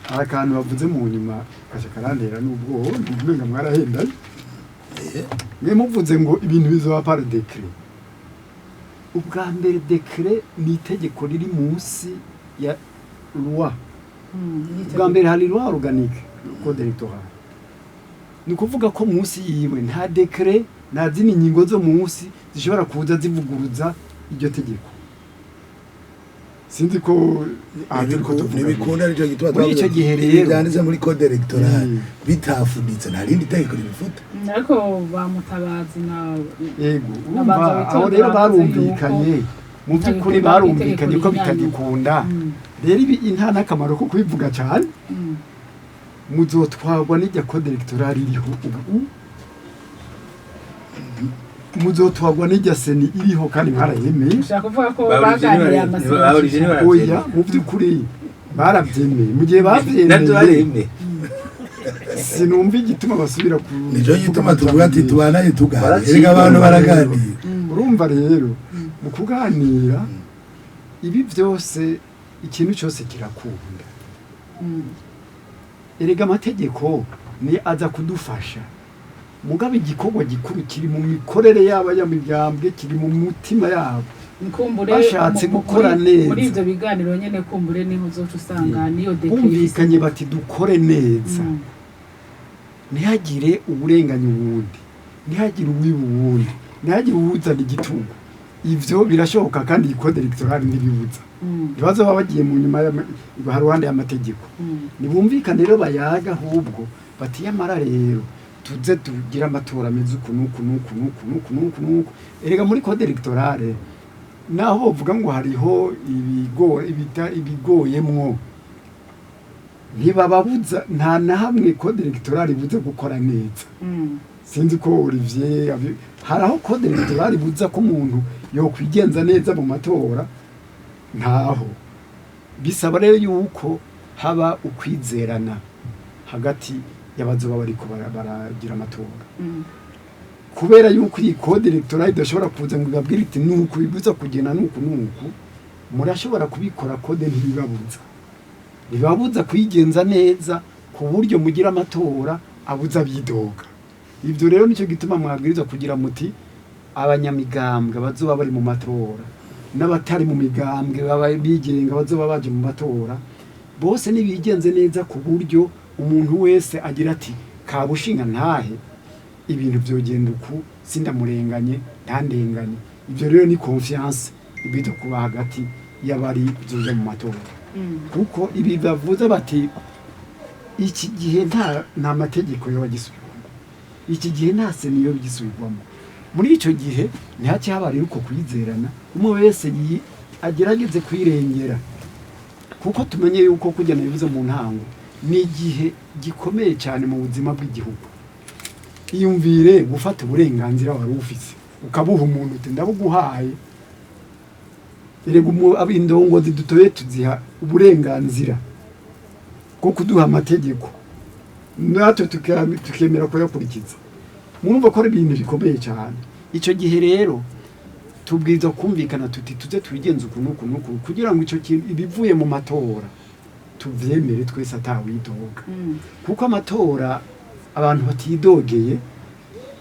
hari akantu bavuze mu nyuma gaca karantera n'ubwoba, umenga mwarahendaye. Mwe muvuze ngo ibintu bizoba par décret. Ubwa mbere, décret ni itegeko riri munsi ya loi. Ubwa mbere hari loi organique, code électoral, ni ukuvuga ko munsi yiwe nta décret, nta zindi ngingo zo munsi zishobora kuza zivuguruza iryo tegeko. Sinzi ko aha turiko tuvuga. Ntibikunda, nicyo gituma Muri icyo gihe rero byanditse muri code électorale bitafuditse, nta rindi tegeko ribifuta. Ariko ba Mutabazi na Yego, urumva Nabanza aho witonde, rero bavuze barumvikanye, mu by'ukuri bitagikunda, barumvikanye ko itegeko bitagikunda. Rero ibi nta n'akamaro ko kubivuga cyane. Muzotwarwa n'irya code électorale iriho ubu, muzotwarwa n'irya CENI iriho kandi mwarayemeye. Ushaka kuvuga ko Baburije baganiriye baburije amasezerano? Oya, mu by'ukuri barabyemeye. Mu gihe nabyo babyemeye, baremeye, sinumva igituma basubira ku Nicyo gituma tuvuga ati tubananye tuganira. Baracika. Erega abantu baraganira. Urumva rero mu kuganira ibi byose, ikintu cyose kirakunda. Erega amategeko ni aza kudufasha. Mugabo igikorwa gikuru kiri mu mikorere yabo y'amigambwe, kiri mu mutima yabo. Kumbure Bashatse gukora neza. Muri ivyo biganiro nyene, kumbure niho uzoca usanga niyo décret. Bumvikanye bati dukore neza, ntihagire uburenganya uwundi, ntihagire uwiba uwundi, ntihagire uwuzana igitugu. Ivyo birashoboka, kandi iyi code électorale ntibibuza. Ntibazoba bagiye mu nyuma haruhande y'amategeko. Nibumvikane rero, bayaga ahubwo bati yamara rero tuze tugire amatora ameze uku n'uku n'uku n'uku n'uku n'uku n'uku. Erega muri code électorale, naho bavuga ngo hariho ibigoyemwo, ntibababuza. Nta na hamwe code électorale ibuza gukora neza. Sinzi ko Olivier hari aho code électorale ibuza ko umuntu yokwigenza neza mu matora. Ntaho. Bisaba rero yuko haba ukwizerana hagati y'abazoba bariko baragira amatora, kubera yuko iyi code électorale idashobora kuza ngo ibabwire iti nuku bibuza kugenda nuku nuku. Murashobora kubikora, code ntibibabuza, ntibabuza kuyigenza neza ku buryo mugira amatora abuza bidoga. Ibyo rero nicyo gituma mwabwirizwa kugira muti abanyamigambwe bazoba bari mu matora n'abatari mu migambwe baba bigenga bazoba baje mu matora bose nibigenze neza, ku buryo umuntu wese agira ati kabushinga ntahe ibintu byogenda uku, sindamurenganye, ntandenganye. Ibyo rero ni confiance ibwirizwa kuba hagati y'abari zoja mu matora, kuko ibi bavuze bati iki gihe nta mategeko yoba agisubirwamo, iki gihe nta CENI yoba igisubirwamo. Muri icyo gihe ntihace haba rero uko kwizerana, umwe wese agerageze kwirengera, kuko tumenye yuko kujya bivuze mu ntango ni igihe gikomeye cyane mu buzima bw'igihugu. Iyumvire gufata uburenganzira wari ufise ukabuha umuntu uti ndabuguhaye. Erega indongozi dutoye tuziha uburenganzira bwo kuduha amategeko, natwe tukemera kuyakurikiza. Murumva ko ari ibintu bikomeye cyane. Icyo gihe rero tubwirizwa kumvikana tuti tuze tubigenze uku n'uku n'uku, kugira ngo icyo kintu, ibivuye mu matora, tuvyemere twese atawidoga, kuko amatora abantu batidogeye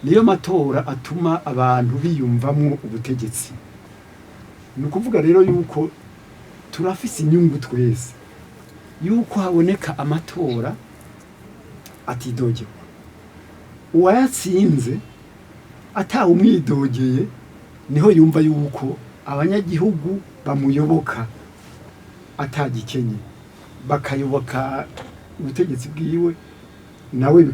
niyo matora atuma abantu biyumvamwo ubutegetsi. Ni ukuvuga rero yuko turafise inyungu twese yuko haboneka amatora atidogerwa, uwayatsinze atawumwidogeye niho yumva yuko abanyagihugu bamuyoboka atagikenye, bakayoboka ubutegetsi bwiwe, nawe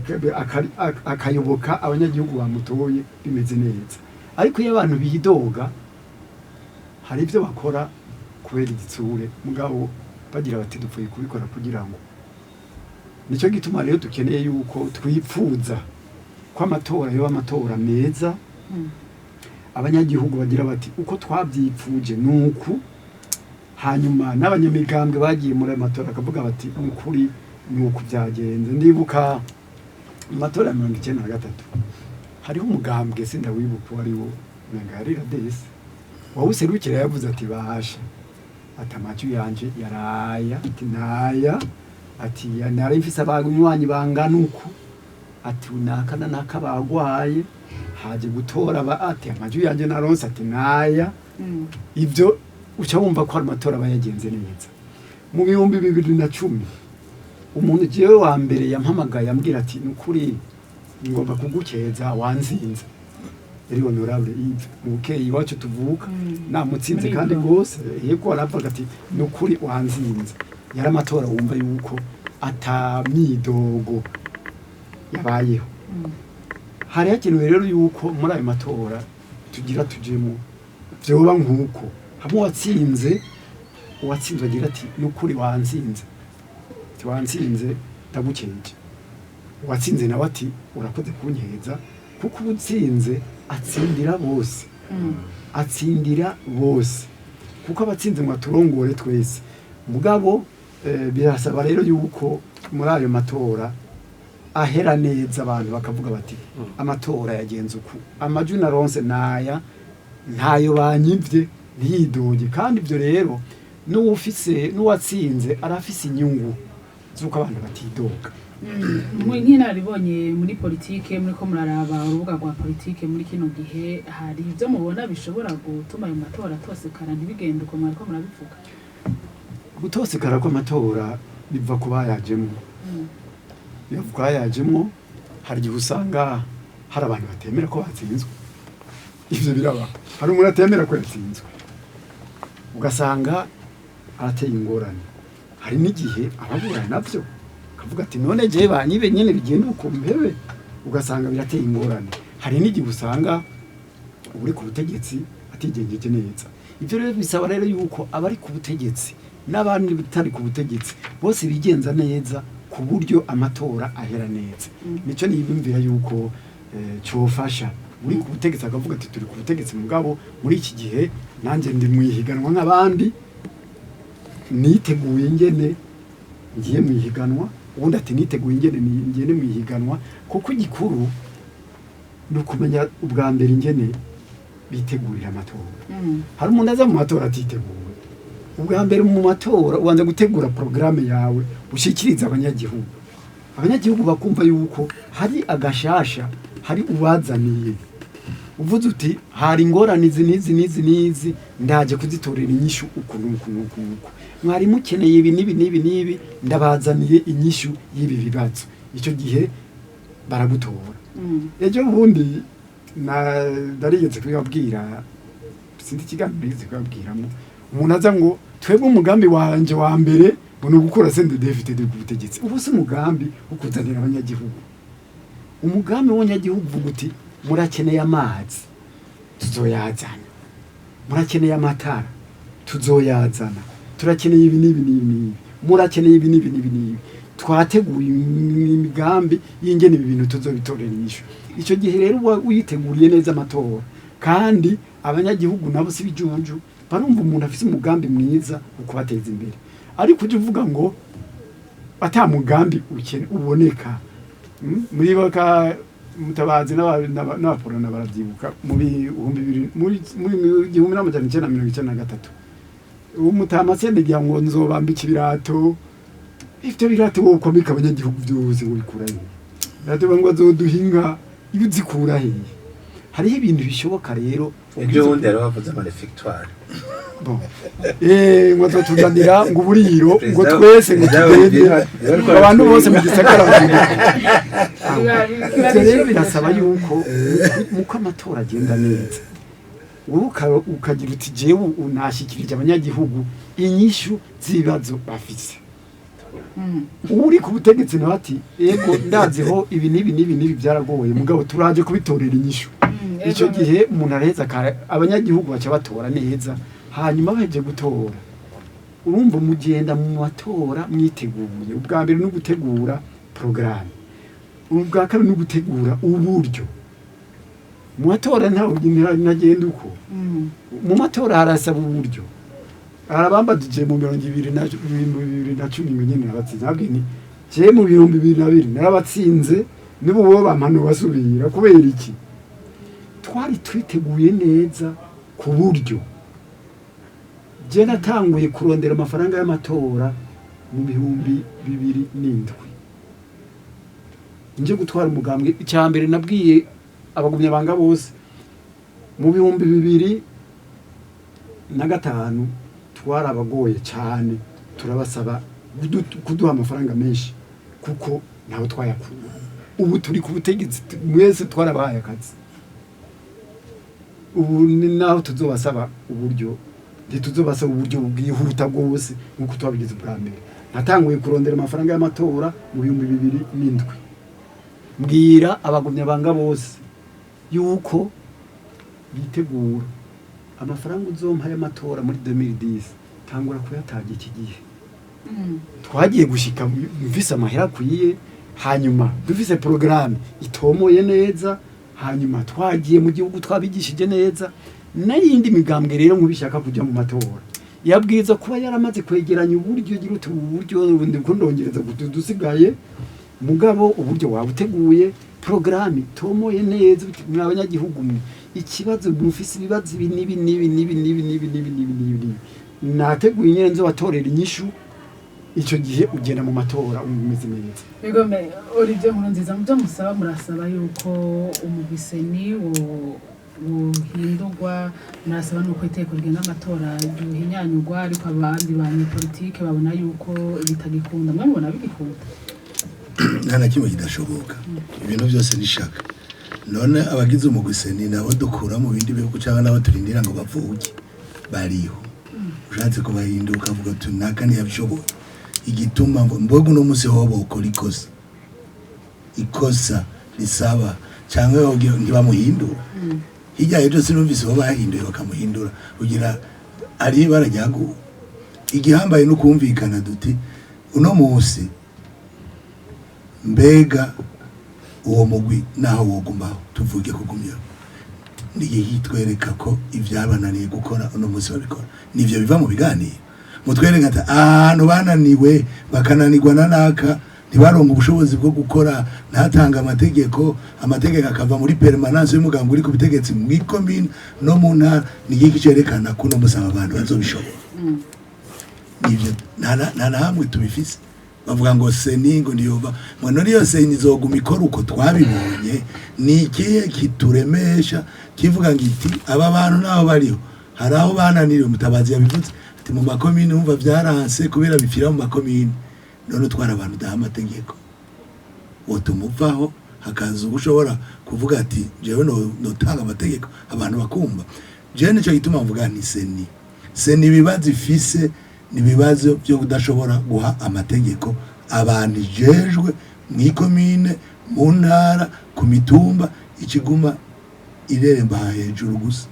akayoboka abanyagihugu bamutoye bimeze neza. Ariko iyo abantu bidoga, hari ibyo bakora kubera igitsure, mugabo bagira bati dupfuye kubikora kugira ngo. Nicyo gituma rero dukeneye yuko twipfuza ko amatora yoba amatora meza, abanyagihugu bagira bati uko twabyipfuje nuku, hanyuma n'abanyamigambwe bagiye muri ayo matora akavuga bati nukuri nuku byagenze. Ndibuka mu matora ya 93 hariho umugambwe, sindawibuka uwo ari wo, umenga yari Radesi, wawuserukira yavuze ati bahasha, ati amajwi yanje yaraya, ati naya, ati nari mfise abanywanyi bangana uku, ati naka na naka bagwaye haje gutora ba, ati amajwi yanje naronse, ati naya. Ibyo uca wumva ko ari amatora aba yagenze neza. Mu 2010 umuntu jewe wa mbere yampamagaye ambwira ati nukuri ngomba kugukeza, wanzinze, yari honorable Yves Mukeye iwacu tuvuka. Namutsinze Muri kandi ibyo. Rwose yego, aravuga ati nukuri wanzinze. Yari amatora wumva yuko atamyidogo yabayeho. Hari hakenewe rero yuko muri ayo matora tugira tujemo vyoba nk'uko hamwe uwatsinze, uwatsinzwe agira ati nukuri wanzinze, ati wanzinze ndagukeje, uwatsinze nawe ati urakoze kunkeza, kuko uwutsinze atsindira bose, atsindira bose, kuko abatsinze ngo aturongore twese. Mugabo birasaba rero yuko muri ayo matora ahera neza, abantu bakavuga bati amatora yagenze uku, amajwi naronse naya, ntayo banyivye, ntiyidoge. Kandi ibyo rero n'uwufise n'uwatsinze arafise inyungu z'uko abantu batidoga. Nk'inararibonye muri politike, muriko muraraba urubuga rwa politike muri kino gihe, hari ibyo mubona bishobora gutuma ayo matora atosekara ntibigende uko mwariko murabivuga? Gutosekara kw'amatora biva ku bayajemwo. Biva ku bayajemwo. Hari igihe usanga hari abantu batemera ko batsinzwe. Ivyo biraba. Hari umuntu atemera ko yatsinzwe, ugasanga arateye ingorane. Hari n'igihe ababura navyo akavuga ati: "None jewe banyibe nyene, bigenda uko mpebe", ugasanga birateye ingorane. Hari n'igihe usanga uri ku butegetsi atigengeje neza. Ibyo rero bisaba rero yuko abari ku butegetsi n'abandi batari ku butegetsi bose bigenza neza, ku buryo amatora ahera neza. Nico niyumvira yuko cofasha. Uri ku butegetsi akavuga ati: "Turi ku butegetsi, mugabo muri iki gihe nanjye ndi mu ihiganwa nk'abandi, niteguye ingene ngiye mu ihiganwa." Ubundi ati: "Niteguye ingene ngende mu ihiganwa." Kuko igikuru ni ukumenya ubwa mbere ingene bitegurira amatora. Hari umuntu aza mu matora atiteguwe. Ubwa mbere mu matora ubanza gutegura porogaramu yawe ushyikiriza abanyagihugu, abanyagihugu bakumva yuko hari agashasha, hari ubazaniye. Uvuze uti: "Hari ingorane izi n'izi n'izi n'izi, ndaje kuzitorera inyishu uku n'uku n'uku n'uku. Mwari mukeneye ibi n'ibi n'ibi n'ibi, ndabazaniye inyishu y'ibi bibazo." Icyo gihe baragutora. Ejo bundi na narigeze kubibabwira, sinzi ikiganiro nigeze kubibabwiramo, umuntu aza ngo: "Twebwe umugambi wanje wa mbere ngo ni ugukura CNDD-FDD ku butegetsi." Ubu si umugambi wo kuzanira abanyagihugu. Umugambi w'abanyagihugu uvuga uti: "Murakeneye amazi, tuzoyazana. Murakeneye amatara, tuzoyazana. Turakeneye ibi n'ibi n'ibi n'ibi, murakeneye ibi n'ibi n'ibi n'ibi. Twateguye imigambi y'ingene ibi bintu tuzobitorera inyishu." Icyo gihe rero uba witeguriye neza amatora, kandi abanyagihugu nabo si bijuju, barumva umuntu afise umugambi mwiza wo kubateza imbere. Ariko ujya uvuga ngo ata mugambi uboneka. Muri baka Mutabazi n'abaporona baravyibuka mu 2000, muri 1993, umutama Sendegiya ngo: "Nzobambika ibirato." Ivyo birato wowe ukomeka abanyagihugu vyose ubikura hehe? Birato ngo azoduha inka, iyo uzikura hehe? Hariho ibintu bishoboka rero. Ejo bundi yari bavuze ama réfectoires. Bon. Ngo azotuzanira ngo uburiro, ngo twese ngo tugende, ngo abantu bose mu gisagara bagende. Ivyo rero birasaba yuko muko amatora agenda neza, wowe ukagira uti: "Jewe unashyikirije abanyagihugu inyishu z'ibibazo bafise." Uri ku butegetsi nawe ati: "Ego, ndaziho ibi n'ibi n'ibi n'ibi byaragoye, mugabo turaje kubitorera inyishu." Icyo gihe umuntu araheza abanyagihugu baca batora neza. Hanyuma baheje gutora, urumva mugenda mu matora mwiteguye. Ubwa mbere ni ugutegura porogaramu, ubwa kabiri ni ugutegura uburyo. Mu matora ntawe ntagenda uko. Mu matora harasaba uburyo. Arabambajije mu 2010 ngo nyene nabatsinze. Nabwiye nti: "Je mu 2002 narabatsinze, nibo bo bampano basubira kubera iki?" Twari twiteguye neza, ku buryo je natanguye kurondera amafaranga y'amatora mu 2007 nje gutwara umugambwe. Icya mbere nabwiye abagumyabanga bose mu 2005, twarabagoye cyane, turabasaba kuduha amafaranga menshi kuko ntawe twayakura. Ubu turi ku butegetsi, mwese twarabahaye akazi. Ubu ni naho tuzobasaba uburyo, ntituzobasaba uburyo bwihuta bwose nk'uko twabigize ubwa mbere. Natanguye kurondera amafaranga y'amatora mu 2007, mbwira abagumyabanga bose yuko bitegura amafaranga uzompa y'amatora muri 2010, tangura kuyataga iki gihe. Twagiye gushika mvise amahera akwiye, hanyuma dufise porogaramu itomoye neza, hanyuma twagiye mu gihugu twabigishije neza. N'iyindi migambwe rero nk'ubishaka kujya mu matora yabwiza kuba yaramaze kwegeranya uburyo, gira uti: "Ubu buryo ndiko ndongereza dusigaye." Mugabo uburyo waba uteguye porogaramu itomoye neza, uti: "Mwa banyagihugu mwe, ikibazo mufise, ibibazo ibi n'ibi n'ibi n'ibi n'ibi n'ibi n'ibi n'ibi n'ibi, nateguye nyene nzobatorera inyishu." Icyo gihe ugenda mu matora umeze neza. Bigome Olivier Nkurunziza, mu byo musaba murasaba yuko umugwi CENI wohindurwa, murasaba nuko iteko rigenga amatora ryohinyanyurwa, ariko abandi banyepolitike babona yuko bitagikunda. Mwe mubona bigikunda? Nta na kimwe kidashoboka, ibintu byose ni shaka. None abagize umugwi CENI nabo dukura mu bindi bihugu cyangwa nabo turindira ngo bavuke bariho? Ushatse kubahinduka ukavuga uti naka ntiyabishoboye. Igituma ngo mboga uno munsi hoba ukora ikosa, ikosa risaba cyangwa ntibamuhindura. Hirya y'ejo sinumvise uwo bahinduye bakamuhindura kugira ari ibara ryaguwe. Igihambaye no kumvikana duti uno munsi mbega uwo mugwi naho wogumaho, tuvuge kugumyaho, n'igihe twereka ko ibyabananiye gukora uno munsi babikora. Nivyo biva mu biganiro. Mutwereka ati ahantu bananiwe, bakananirwa na naka, ntibaronke ubushobozi bwo gukora, ntatanga amategeko, amategeko akava muri permanence y'umuganga uri ku butegetsi mu ikomine no mu ntara. Ni igiki cerekana ko uno munsi aba bantu bazobishobora? Nivyo nta na hamwe tubifise. Bavuga ngo CENI ngo ndiyova ngo none iyo CENI izoguma ikora uko twabibonye? Ni ikihe kituremesha kivuga ngo iti aba bantu naho bariho hari aho bananiriwe? Mutabazi yabivuze ati mu makomine wumva byaranse kubera bipfira mu makomine. None utwara abantu udaha amategeko wotuma uvaho, hakaza uba ushobora kuvuga ati jewe notanga amategeko abantu bakumva. Jewe nico gituma mvuga nti CENI, CENI ibibazo ifise ni ibibazo byo kudashobora guha amategeko abantu ijejwe mu ikomine, mu ntara, ku mitumba. Ikiguma ireremba hejuru gusa,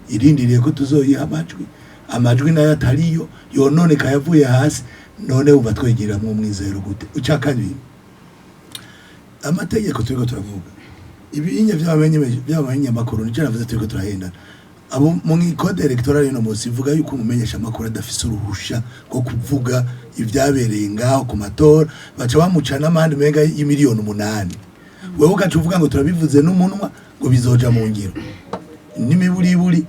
irindiriye ko tuzoyiha amajwi, amajwi nayo atariyo yononeka yavuye hasi. None wumva twegeramwo umwizero gute? Uca kabiri, amategeko turiko turavuga ibinya by'abamenyamakuru, nicyo navuze turiko turahendana. Abo mu code électoral ino munsi ivuga yuko umumenyesha amakuru adafise uruhusha rwo kuvuga ibyabereye ngaho ku matora, baca bamuca n'amande menga y'imiliyoni 8. Wewe ugaca uvuga ngo turabivuze n'umunwa ngo bizoja mu ngiro n'imiburiburi,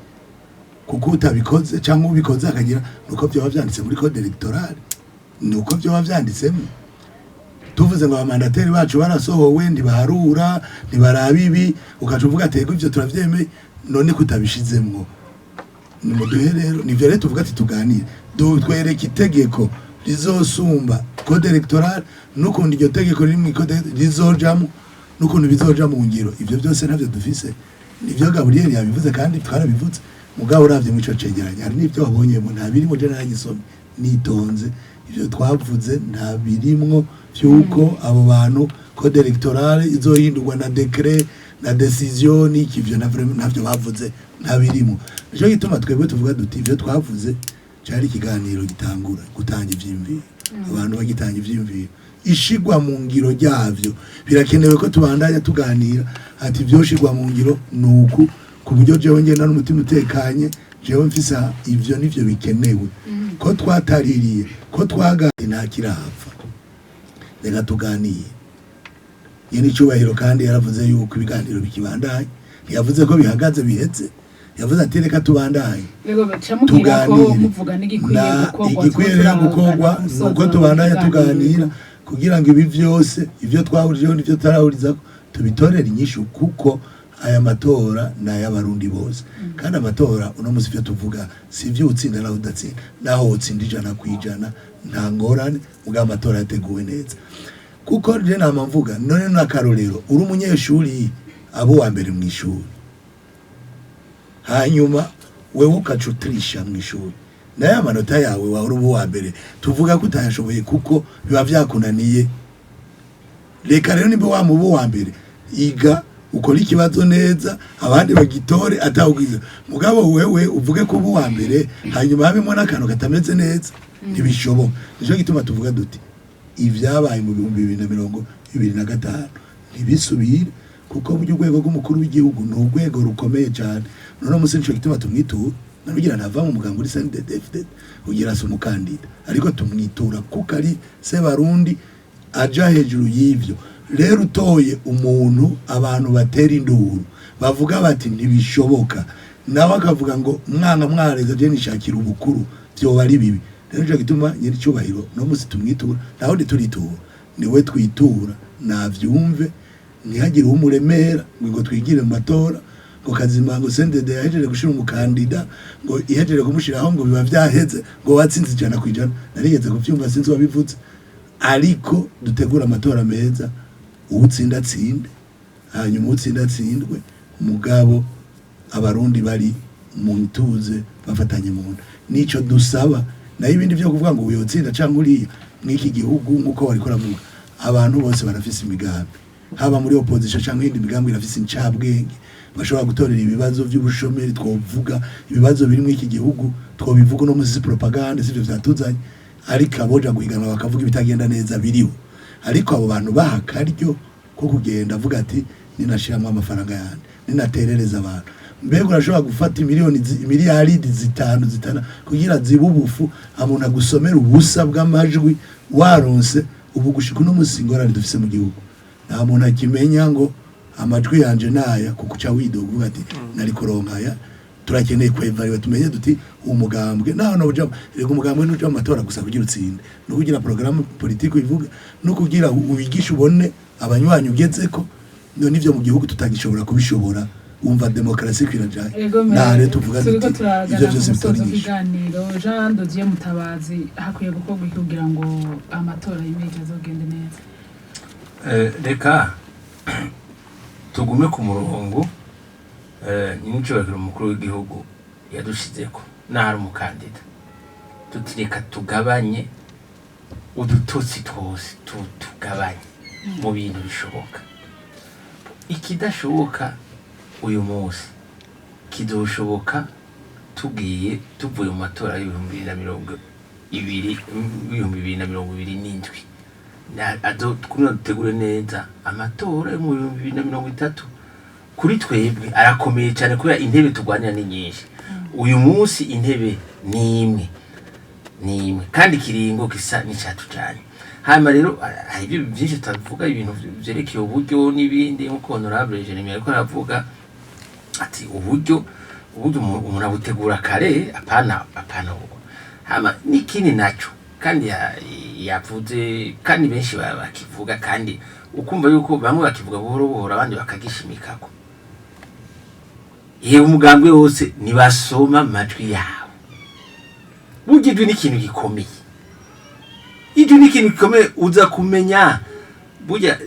kuko utabikoze cyangwa ubikoze akagira nuko byoba vyanditse muri code électorale, nuko byoba vyanditsemo. Tuvuze ngo aba mandataires bacu barasohowe, ntibaharura, ntibaraba ibi, ugaca uvuga ati ego ivyo turavyemeye. None kutabishizemwo? Nimuduhe rero. Nivyo rero tuvuga ati tuganire, twereke itegeko rizosumba code électorale n'ukuntu iryo tegeko riri mu code rizojamo n'ukuntu bizoja mu ngiro. Ivyo byose ntavyo dufise. Nivyo Gabriel yabivuze kandi twarabivuze. Mugabo uravye mu ico cegeranyo hari n'ivyo wabonyemo nta birimo. Je naragisomye nitonze, ivyo twavuze nta birimwo vy'uko abo bantu code électorale izohindurwa na décret na décision n'iki. Ivyo ntavyo bavuze, nta birimo. Nico gituma twebwe tuvuga duti ivyo twavuze cari ikiganiro gitangura gutanga ivyiyumviro, abantu bagitanga ivyiyumviro. Ishigwa mu ngiro ryavyo birakenewe ko tubandanya tuganira ati vyoshigwa mu ngiro nuku, ku buryo jewe ngenda n'umutima utekanye, jewe mfise ivyo nivyo bikenewe ko twataririye ko twaganiriye nta kirapfa. Reka tuganire nyene icubahiro. Kandi yaravuze yuko ibiganiro bikibandanye, ntiyavuze ko bihagaze biheze, yavuze ati reka tubandanye Yego, baca mubwira ko tuganire. muvuga n'igikwiye Na gukorwa. igikwiye rero gukorwa nuko tubandanya tuganira kugira ngo ibi byose, ibyo twahurijeho n'ibyo tutarahurizako, tubitorere inyishu, kuko aya matora ni ay'Abarundi bose. Kandi amatora uno munsi ibyo tuvuga si ibyo utsinda naho udatsinda, naho utsinda 100% nta ngorane, mugabo amatora yateguwe neza. Kuko je nama mvuga, none n'akarorero, uri umunyeshuri abo uwa mbere mu ishuri, hanyuma wewe ukaca utirisha mu ishuri, nayo amanota yawe wahora uba uwa mbere tuvuga ko utayashoboye kuko biba vyakunaniye. Reka rero nimba wamuba uwa mbere, iga ukore ikibazo neza, abandi bagitore atawugize, mugabo wewe uvuge ko uba uwa mbere hanyuma habemo n'akantu katameze neza, ntibishoboka. Nico gituma tuvuga duti ibyabaye mu 2025 ntibisubire, kuko burya urwego rw'umukuru w'igihugu ni urwego rukomeye cyane. None munsi nico gituma tumwitura. Narugira ntava mu muganga uri CNDD-FDD kugira ase umukandida, ariko tumwitura kuko ari Sebarundi aja hejuru y'ivyo. Rero utoye umuntu abantu batera induru bavuga bati ntibishoboka, nawe akavuga ngo mwanga mwareza je nishakira ubukuru, vyoba ari bibi. Rero nico gituma nyir'icyubahiro no musi tumwitura, naho ntituritura, niwe twitura, navyumve, ntihagire uwumuremera ngo twigire mu matora, ngo kazima ngo CNDD yahejeje gushira umukandida, ngo ihejeje kumushiraho ngo biba vyaheze, ngo watsinze 100%. Narigeze kuvyumva, sinzi uwabivuze. Ariko dutegura amatora meza, uwutsinda atsinde, hanyuma uwutsinda atsindwe, mugabo Abarundi bari mu ituze, bafatanye mu nda, nico dusaba. Nayo ibindi vyo kuvuga ngo uyotsinda canke uriya, mw'iki gihugu nk'uko wariko uravuga, abantu bose barafise imigambi, haba muri opposition canke iyindi migambi irafise incabwenge bashobora gutorera ibibazo vy'ubushomeri. Twovuga ibibazo biri muri iki gihugu, twobivuga no musi propaganda sivyo vyatuzanye, ariko aboja guhiganwa bakavuga ibitagenda neza biriho. Ariko abo bantu baha akaryo ko kugenda avuga ati ninashiramwo amafaranga yanje, ninaterereza abantu. Mbega urashobora gufata miliyoni miliyaridi 5 zitana kugira zibe ubufu, umuntu agusomera ubusa bw'amajwi waronse? Ubu gushika uno musi ingorane dufise mu gihugu, nta muntu akimenya ngo amajwi yanje naya, kuko uca widoga uvuga ati nari kuronka aya. Turakeneye kwevariwe, tumenye duti umugambwe naho no uja, rega umugambwe ntuja mu matora gusa kugira utsinde, no kugira programme politique uyivuga, no kugira uwigishe, ubone abanywanyi ugezeko. None ivyo mu gihugu tutagishobora kubishobora, wumva demokarasi kwirajaye? Ego. Naha rero tuvuga turiko duti turagana ivyo ku vyose musozo bitora inyishu. w'ikiganiro. Jean Dodier Mutabazi, hakwiye gukorwa iki kugira ngo amatora yimirije azogende neza? Reka tugume ku murongo nyir'icyubahiro umukuru w'igihugu yadushizeko n'ahari umukandida, tuti reka tugabanye udutotsi twose, tugabanye mu bintu bishoboka. Ikidashoboka uyu munsi kizoshoboka tugiye tuvuye mu matora y'2020, 2027. Kugira dutegure neza amatora yo mu 2030, kuri twebwe arakomeye cyane kubera intebe turwanira ni nyinshi. Uyu munsi intebe ni imwe, ni imwe, kandi ikiringo gisa n'icyatujanye. Hanyuma rero hari ibyo byinshi tutavuga, ibintu vyerekeye uburyo n'ibindi, nk'uko honorable Jeremy ariko aravuga ati uburyo umuntu abutegura kare, apana ubu. Hama n'ikindi naco kandi yavuze, kandi benshi bakivuga, kandi ukumva yuko bamwe bakivuga buhoro buhoro, abandi bakagishimikako, yewe umugambwe wose ntibasoma amajwi yabo. Burya ijwi ni ikintu gikomeye, ijwi ni ikintu gikomeye. Uza kumenya burya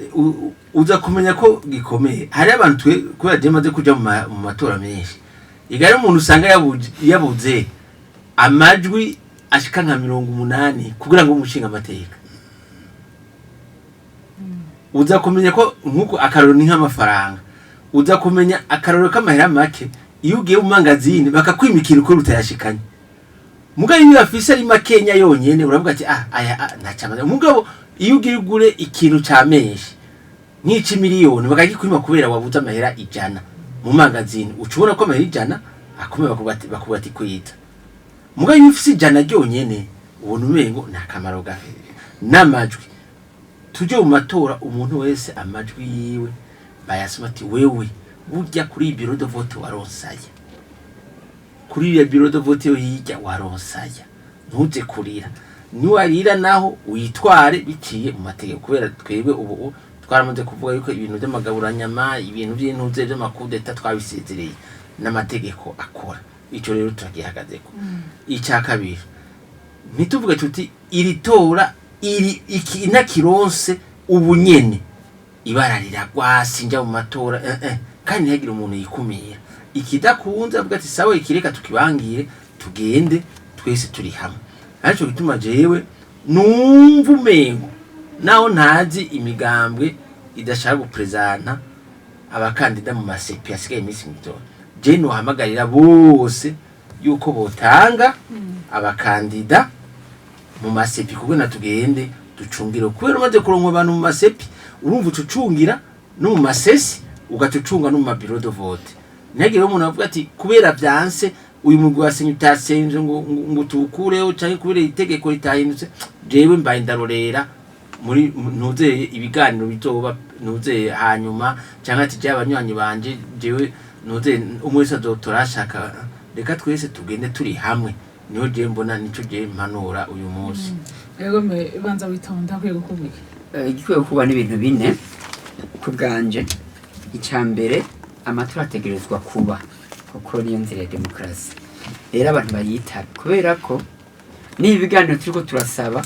uza kumenya ko gikomeye. Hari abantu twe kubera je maze kuja mu matora menshi, igare umuntu usanga yabuze amajwi ashika nka 80 kugira ngo umushinga amateka. Uza kumenya ko nkuko akaroro ni nk'amafaranga, uza kumenya akaroro k'amahera make iyo ugiye mu mangazini bakakwimikira uko utayashikanye. Mugabo iyo uyafise ari makenya yonyene, uravuga ati ah, aya, ah, ntacamaze. Mugabo iyo ugiye ugure ikintu ca menshi nk'ic'imiliyoni bakagikwima kubera wabuze amahera 100 mu mangazini, uca ubona ko amahera 100 akomeye, bakuvuga ati kwita. Mugabo iyo ufise 100 ryonyene, ubona umengo nta kamaro gafite. N'amajwi, tujye mu matora umuntu wese amajwi yiwe bayasoma ati wewe burya kuri iyi bureau de vote waronsaya, kuri iyo bureau de vote yo hirya waronsaya, ntuze kurira. Niwarira naho witware biciye mu mategeko, kubera twebwe ubu twaramaze kuvuga yuko ibintu by'amagaburanyama, ibintu by'intuze by'amakudeta twabisezereye n'amategeko akora. Ico rero turagihagazeko. Icya kabiri, ntituvuge tuti iri tora iri iki intakironse ubu nyene ibara riragwa, sinjya mu matora, kandi ntihagire umuntu yikumira. Ikidakunze avuga ati sawa, ikireka tukibangire, tugende twese turi hamwe. Aricyo gituma jewe numva umengo naho ntazi imigambwe idashaka guprezanta abakandida mu masepi asigaye iminsi mito, je nohamagarira bose yuko botanga abakandida mu masepi kuko tugende ducungire, kubera umaze kuronka abantu mu masepi, urumva ucucungira no mu masesi, ugacucunga no mu ma bureau de vote. Ntihagire umuntu avuga ati kubera vyanse uyu mugwi wasenye utasenze ngo tuwukureho, canke kubera itegeko ritahindutse jewe mbaye ndarorera muri ntuzeye ibiganiro bizoba ntuzeye hanyuma, canke ati jewe abanywanyi banje jewe ntuzeye umwe wese azotora ashaka. Reka twese tugende turi hamwe. Niho je mbona, nico je mpanura uyu munsi. Yego, me banza witonda, akwiye gukorwa iki? Igikwiye gukorwa n'ibintu bine ku bwanje. Icya mbere, amatora ategerezwa kuba, kuko niyo nzira ya demokarasi. Rero abantu bayitabe, kubera ko n'ibi biganiro turiko turasaba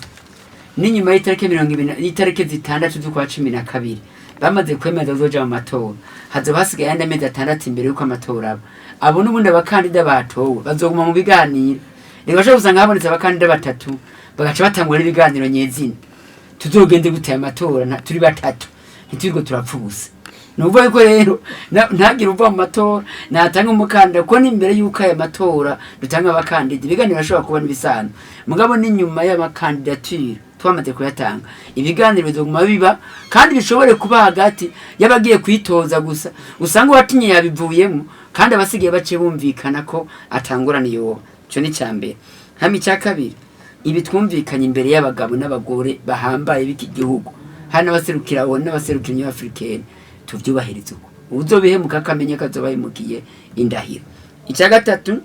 n'inyuma y'itariki 20 y'itariki 6 z'ukwa 12 bamaze kwemeza bazoja mu matora, hazoba hasigaye ayandi amezi 6 imbere y'uko amatora aba. Abo n'ubundi abakandida batowe bazoguma mu biganiro. Rero bashobora gusanga habonetse abakandida batatu, bagaca batangwa n'ibiganiro nyezina. Tuzogende gute aya matora turi batatu, ntiturirwe turapfa ubusa? Ni ukuvuga yuko rero ntagire uva mu matora natanga umukandida, kuko n'imbere y'uko aya matora dutanga abakandida, ibiganiro bashobora kuba n'ibisanzwe. Mugabo n'inyuma y'amakandidatire twamaze kuyatanga, ibiganiro bizoguma biba, kandi bishobore kuba hagati y'abagiye kwitoza gusa. Usanga uwatinye yabivuyemo, kandi abasigaye baciye bumvikana ko atangurana yoba. Ico ni icya mbere. Hama icya kabiri, ibi twumvikanye imbere y'abagabo n'abagore bahambaye b'iki gihugu, hari n'abaserukira abo n'abaserukira Union Africaine, tuvyubahirize. Uko uzobihemuka akamenya ko azobahemukiye indahiro. Icya gatatu,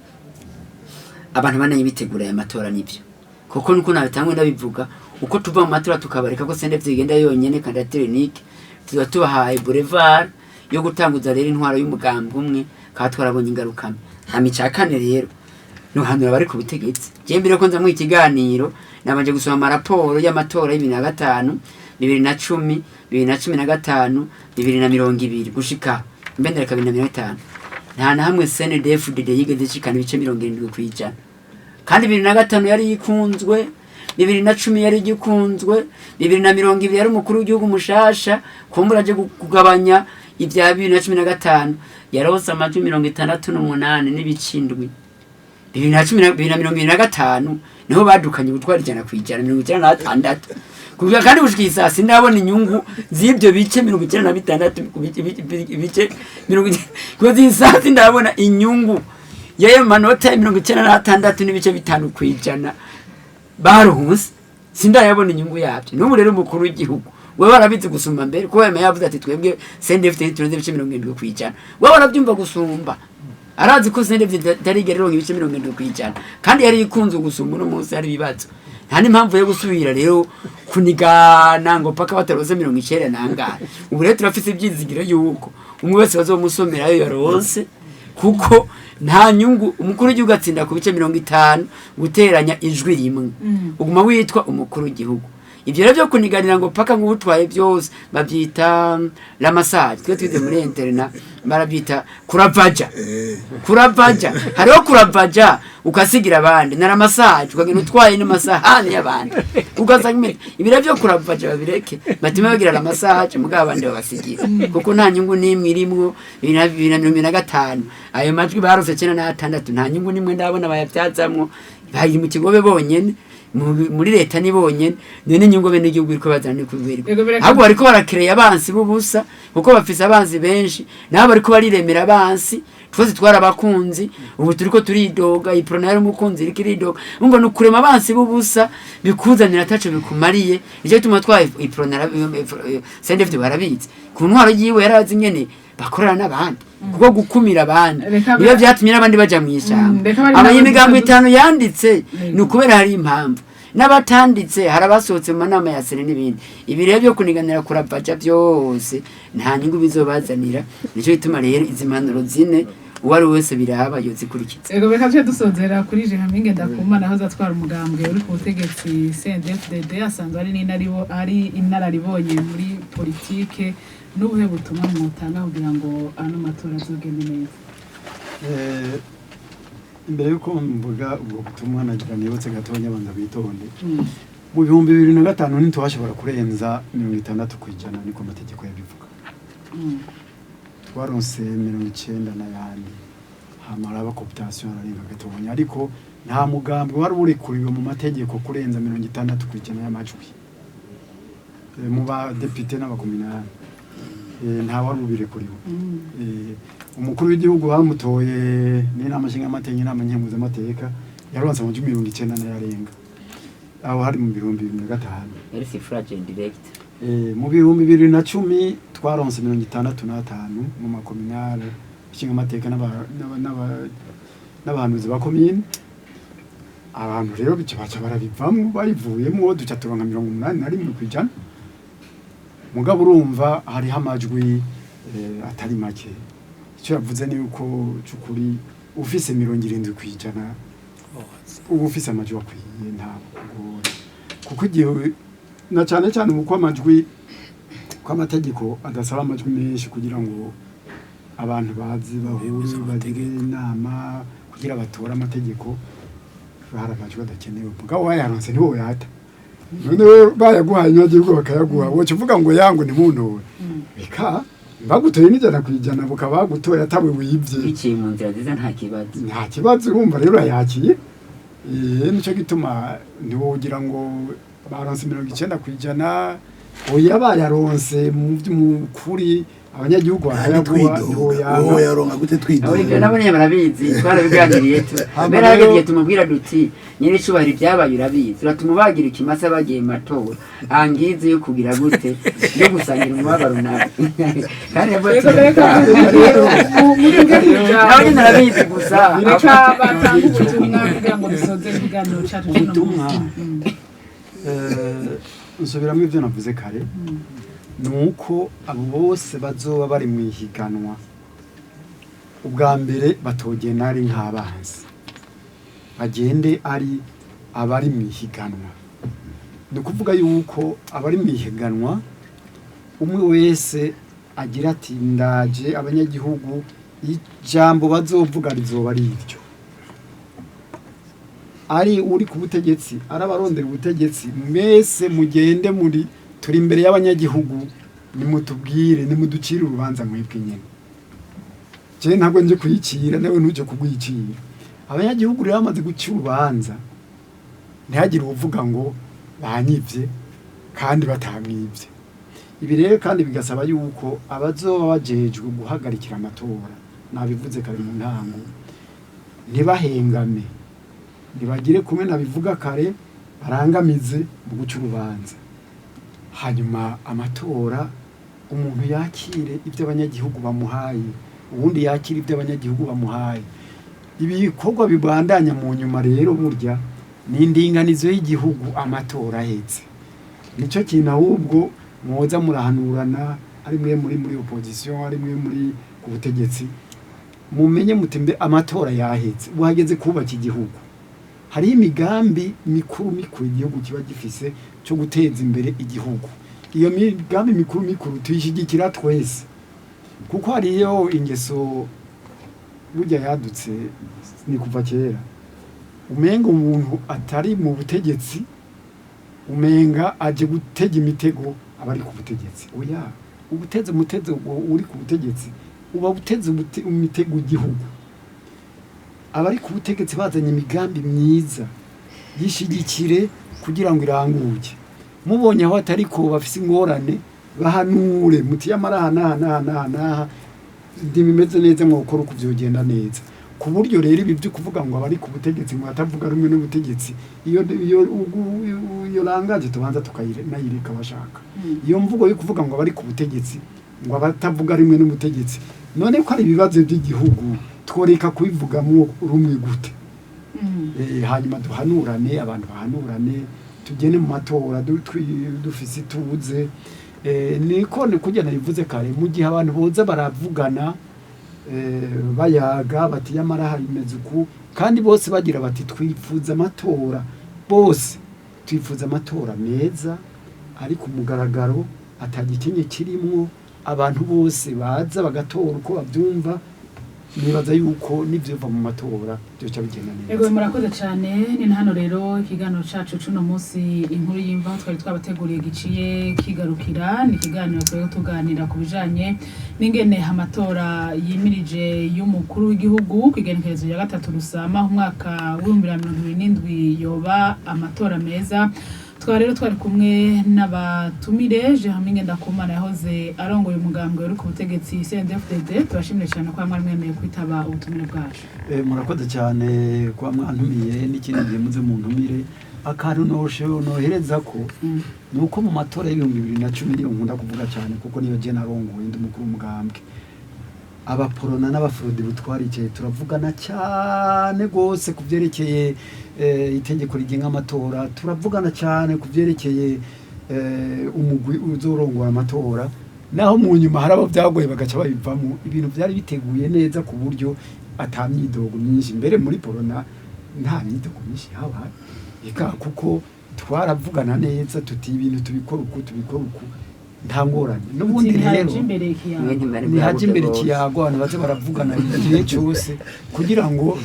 abantu bananye bitegura aya matora nivyo, kuko nuko nabitangwe ndabivuga, uko tuva mu matora tukabareka ko CNDD igenda yonyene, candidature unique, tuba tubahaye boulevard yo gutanguza rero intwaro y'umugambi umwe, kandi twarabonye ingaruka mbi. Hama icya kane rero, nuhanura abari ku butegetsi. Je mbere ko nza mu ikiganiro, nabanje gusoma amaraporo y'amatora ya 2005, 2010, 2015, 2020 gushika mbendera 2050. Nta na hamwe CNDD-FDD yigeze ishikana ibice 70%. Kandi 2005 yari ikunzwe, 2010 yari igikunzwe, 2020 yari umukuru w'igihugu mushasha, kumbura aje kugabanya ibya 2015, yarose amajwi 68.7. 2010 2025 niho badukanye ubutwara 100%, 96. Kuvuga kandi gushika iyi saa sindabona inyungu z'ibyo bice 96 ku bice 90. Kuva iyi saa sindabona inyungu y'ayo manota ya 96.5% baruhunse, sindayabona inyungu yabyo n'ubu. Rero umukuru w'igihugu wewe warabizi gusumba mbere, kuko yama yavuze ati twebwe CNDD-FDD turenze ibice 70%. Wewe warabyumva gusumba, arazi ko CNDD-FDD itarigera ironka ibice 70%, kandi yari ikunze gusumba. Uno munsi hari ibibazo, nta n'impamvu yo gusubira rero kunigana ngo paka batarose 90 nangahe. Ubu rero turafise ivyizigiro yuko umwe wese bazomusomera ayo yaronse, kuko nta nyungu. Umukuru w'igihugu atsinda ku bice 50 guteranya ijwi rimwe, uguma witwa umukuru w'igihugu. Ivyo rero byo kuniganira ngo paka ngo utwaye byose, babyita ramassage. Twe twize muri internat, barabyita kuravaja. Kuravaja, hariho kuravaja ukasigira abandi, na ramassage ukagenda utwaye n'amasahani y'abandi, ugasanga ibiro byo kuravaja babireke, batuma bagira ramassage mugabo abandi babasigira, kuko nta nyungu n'imwe irimwo. 2025 ayo majwi barose 96, nta nyungu n'imwe ndabona bayabyazamwo. Bari mu kigobe bonyene, muri leta ni bonyene. None inyungu bene igihugu iriko bazana ni kubera Yego, ahubwo bariko barakereya abansi b'ubusa, kuko bafise abansi benshi, nabo bariko bariremera abansi. Twese twarabakunzi, ubu turiko turidoga. Uprona yari umukunzi, iriko iridoga. Umva, ni ukurema abansi b'ubusa bikuzanira ataco bikumariye. Nicyo gituma twaye Uprona. CNDD-FDD barabizi, ku ntwaro yiwe yarazi ingene bakorana n'abandi, kuko gukumira abandi niyo vyatumye n'abandi baja mw'ishamba. Reka bari Abanyamigambo itanu yanditse Yego. ni ukubera hari impamvu, n'abatanditse hari abasohotse mu manama ya sere n'ibindi. Ibi rero byo kuniganira kuravaja byose nta nyungu bizobazanira. Nicyo gituma rero izi mpanuro zine, uwo ari we wese biraba yozikurikiza. Ego, reka tuje dusozera kuri Jeremy Ndakumana, aho azatwara umugambwe uri ku butegetsi CNDD-FDD, asanzwe ari n'inaribo, ari inararibonye muri politike. N'ubuhe butumwa mwotanga kugira ngo ano matora azogende neza? Imbere y'uko mvuga ubwo butumwa, nagira nibutse gatonya abantu bitonde. Mu 2005 ntitwashobora kurenza 60%, niko amategeko yabivuga. Twaronse 90 n'ayandi, hama haraba cooptation, ararenga gatonya, ariko nta mugambi wari urekuriwe mu mategeko kurenza 60% y'amajwi mu badepite n'abakominari. Nta wari ubirekuriwe. Umukuru w'igihugu bamutoye n'inama nshingamateka, inama nkenguzamateka, yaronse amajwi 90 n'ayarenga. Aho hari mu 2005. Yari suffrage indirect. Mu 2010 twaronse 65 mu makominare, nshingamateka n'abahanuzi ba komine. Abantu rero bica baca barabivamwo, bayivuyemwo duca turonka 81%. Mugabo urumva hariho amajwi atari make. Icyo yavuze ni uko cukuri ufise 70% uba ufise amajwi akwiye, ntabwo kugora, kuko igihe na cyane cyane uko amajwi, ko amategeko adasaba amajwi menshi kugira ngo abantu bazi bahure bagire inama kugira batore amategeko, hari amajwi adakenewe. Mugabo wayaronse ntiwowe yata. None wewe bayaguhaye, nyagihugu bakayaguha, woca uvuga ngo yango ntimuntore? Reka bagutoye n'100%, bukaba bagutoye atawe wibye. Biciye mu nzira nziza, nta kibazo. Nta kibazo. Urumva rero urayakiye. Nico gituma ntiwogira ngo baronse 90%. Oya, bayaronse mu kuri, abanyagihugu Kandi bakayaguha, twidoga ntiwoyanga. Wowe yaronka gute? Abo Twidoga. Ibyo nabo nyine barabizi, twarabiganiriye tu. Hama Mbere rero- hageze igihe tumubwira duti: "Nyir'icubahiro, ibyabaye urabizi, uratuma ubagira ikimasa bagiye mu matora angize yo kugira gute, yo gusangira umubabaro nawe." Kandi yavuze ati, Reka rero mutuge ku ijambo. Nawe nyine arabizi gusa. Reka batange ubutumwa kugira ngo dusoze ikiganiro cyacu cy'uno Ubutumwa. munsi. Nsubiramo ibyo navuze kare, ni uko abo bose bazoba bari mu ihiganwa, ubwa mbere batogenda ari nk'abanzi, bagende ari abari mu ihiganwa. Ni ukuvuga yuko abari mu ihiganwa umwe wese agira ati: "Ndaje abanyagihugu, ijambo bazovuga rizoba ari iryo." Ari uri ku butegetsi, ari abarondera ubutegetsi, mwese mugende muri turi imbere y'abanyagihugu, nimutubwire, nimuducire urubanza mwebwe nyene. Je ntabwo nje kuyicira, nawe ntuje kugwicira. Abanyagihugu rero bamaze guca urubanza, ntihagire uvuga ngo banyivye kandi batamwivye. Ibi rero kandi bigasaba yuko abazoba bajejwe guhagarikira amatora, nabivuze kare mu ntango, ntibahengame, ntibagire kumwe nabivuga kare, barangamize mu guca urubanza. Hanyuma amatora, umuntu yakire ibyo abanyagihugu bamuhaye, ubundi yakire ibyo abanyagihugu bamuhaye. Ibikorwa bibandanya mu nyuma rero burya ni indinganizo y'igihugu. Amatora ahetse, nicyo kintu ahubwo mwoza murahanurana, ari mwe muri opposition, ari mwe muri ku butegetsi, mumenye muti: "Mbe amatora yahetse, ubu hageze kubaka igihugu." Hariho imigambi mikuru mikuru igihugu kiba gifise cyo guteza imbere igihugu. Iyo migambi mikuru mikuru tuyishyigikira twese, kuko hariyo ingeso burya yadutse, ni kuva kera, umenga umuntu atari mu butegetsi umenga aje gutega imitego abari ku butegetsi. Oya, ubuteze umutego uri ku butegetsi, uba uteze imitego igihugu. Abari ku butegetsi bazanye imigambi myiza, yishigikire kugira ngo iranguke. Mubonye aho atari ko bafise ingorane, bahanure muti: "Yamara aha n'aha n'aha n'aha n'aha ntibimeze neza, mwokora uko vyogenda neza." Ku buryo rero ibi byo kuvuga ngo abari ku butegetsi, ngo batavuga rumwe n'ubutegetsi, iyo langage tubanza tukanayireka. Bashaka iyo mvugo yo kuvuga ngo abari ku butegetsi, ngo abatavuga rumwe n'ubutegetsi, none ko ari ibibazo by'igihugu, tworeka kubivugamwo rumwe gute? Hanyuma duhanurane, abantu bahanurane, tugende mu matora dufise ituze. Niko ni kujya nabivuze kare, mu gihe abantu boza baravugana, bayaga bati: "Yamara imeze uku," kandi bose bagira bati: "Twifuza amatora." Bose twifuza amatora meza ari ku mugaragaro, atagikenye kirimwo, abantu bose baza bagatora uko babyumva. Nibaza yuko n'ivyova mu matora byoca bigenda neza. Ego, murakoze cyane. Ni na hano rero ikiganiro cacu cuno munsi, Inkuru y'Imvaho, twari twabateguriye giciye kigarukira. Ni ikiganiro twari tuganira ku bijanye n'ingene amatora yimirije y'umukuru w'igihugu ku igenekerezo rya 3 Rusama umwaka w'2027 yoba amatora meza. Twaba rero twari kumwe n'abatumire: Jeremy Ngendakumana yahoze arongoye umugambwe uri ku butegetsi CNDD-FDD. Turashimire cyane ko mwari mwemeye kwitaba ubutumire bwacu. Murakoze cyane kuba mwantumiye, n'ikindi gihe muze muntumire. Akantu noshe nohereza ko ni uko mu matora y'2010, niyo nkunda kuvuga cyane kuko niyo je narongoye ndi umukuru w'umugambwe. Abaporona n'abafurodi twaricaye turavugana cyane rwose ku byerekeye itegeko rigenga amatora, turavugana cyane ku byerekeye umugwi uzorongora amatora, naho mu nyuma hari abo byagoye bagaca babivamo. Ibintu byari biteguye neza ku buryo ata myidogo myinshi. Mbere muri porona nta myidogo myinshi habaye, eka, kuko twaravugana neza tuti ibintu tubikora uku, tubikora uku, nta ngorane. N'ubundi rero haje imbere ikiyago. Mwe ntimwari nihaje imbere bwabuke ikiyago, abantu baze baravugana igihe cyose kugira ngo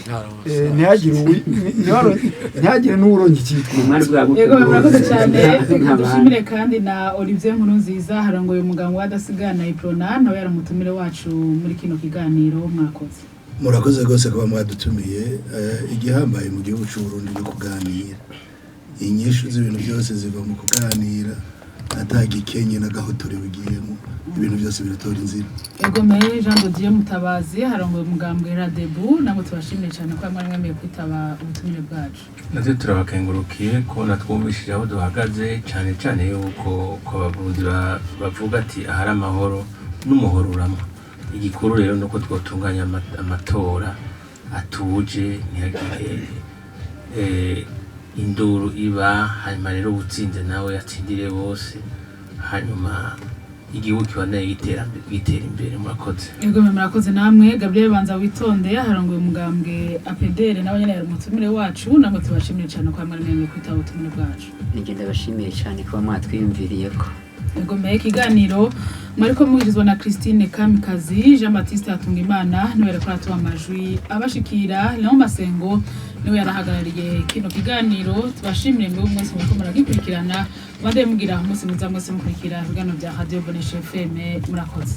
ntihagire n'uwuronka icyitwa. Ntimwari bwabuke Yego, murakoze rwose. cyane. Reka Nk'abandi. dushimire kandi na Olivier Nkurunziza harongoye umuganga w'adasigana Iprona, nawe yari umutumire wacu muri kino kiganiro. Mwakoze. Murakoze rwose kuba mwadutumiye. Igihambaye mu gihugu cy'u Burundi no kuganira. Inyishu z'ibintu byose ziva mu kuganira, atagikenye n'agahotore bugiyemo, ibintu byose biratora inzira. Yego me, Jean de Dieu Mutabazi harongoye umugambwe Radebu, namwe tubashimiye cyane ko mwari mwemeye kwitaba ubutumire bwacu. Natwe turabakengurukiye ko natwumvishije aho duhagaze, cyane cyane yuko ko abavuzi bavuga ati ahari amahoro n'umuhoro urama. Igikuru rero ni uko twotunganya amatora atuje, ntihagire induru iba, hanyuma rero utsinze nawe atsindire bose, hanyuma igihugu kibandanye gitera imbere. Murakoze. Yego me, murakoze namwe. Gabriel Banza Witonde harongoye umugambwe APDR, nawe nyene yari umutumire wacu, namwe tubashimiye cyane ko mwari mwemeye kwitaba ubutumire bwacu. Nigenda bashimiye cyane kuba mwatwiyumviriye ko. Egomeye ikiganiro mwariko mugirizwa na Christine Kamikazi. Jean Baptiste Hatungimana niwe yariko aratuba amajwi abashikira, Leon Masengo niwe yarahagarariye kino kiganiro. Tubashimire mwebwe mwese muriko muragikurikirana. Bande mugira umunsi mwiza mwese mukurikira ibiganiro bya Radio Bonesha FM. Murakoze.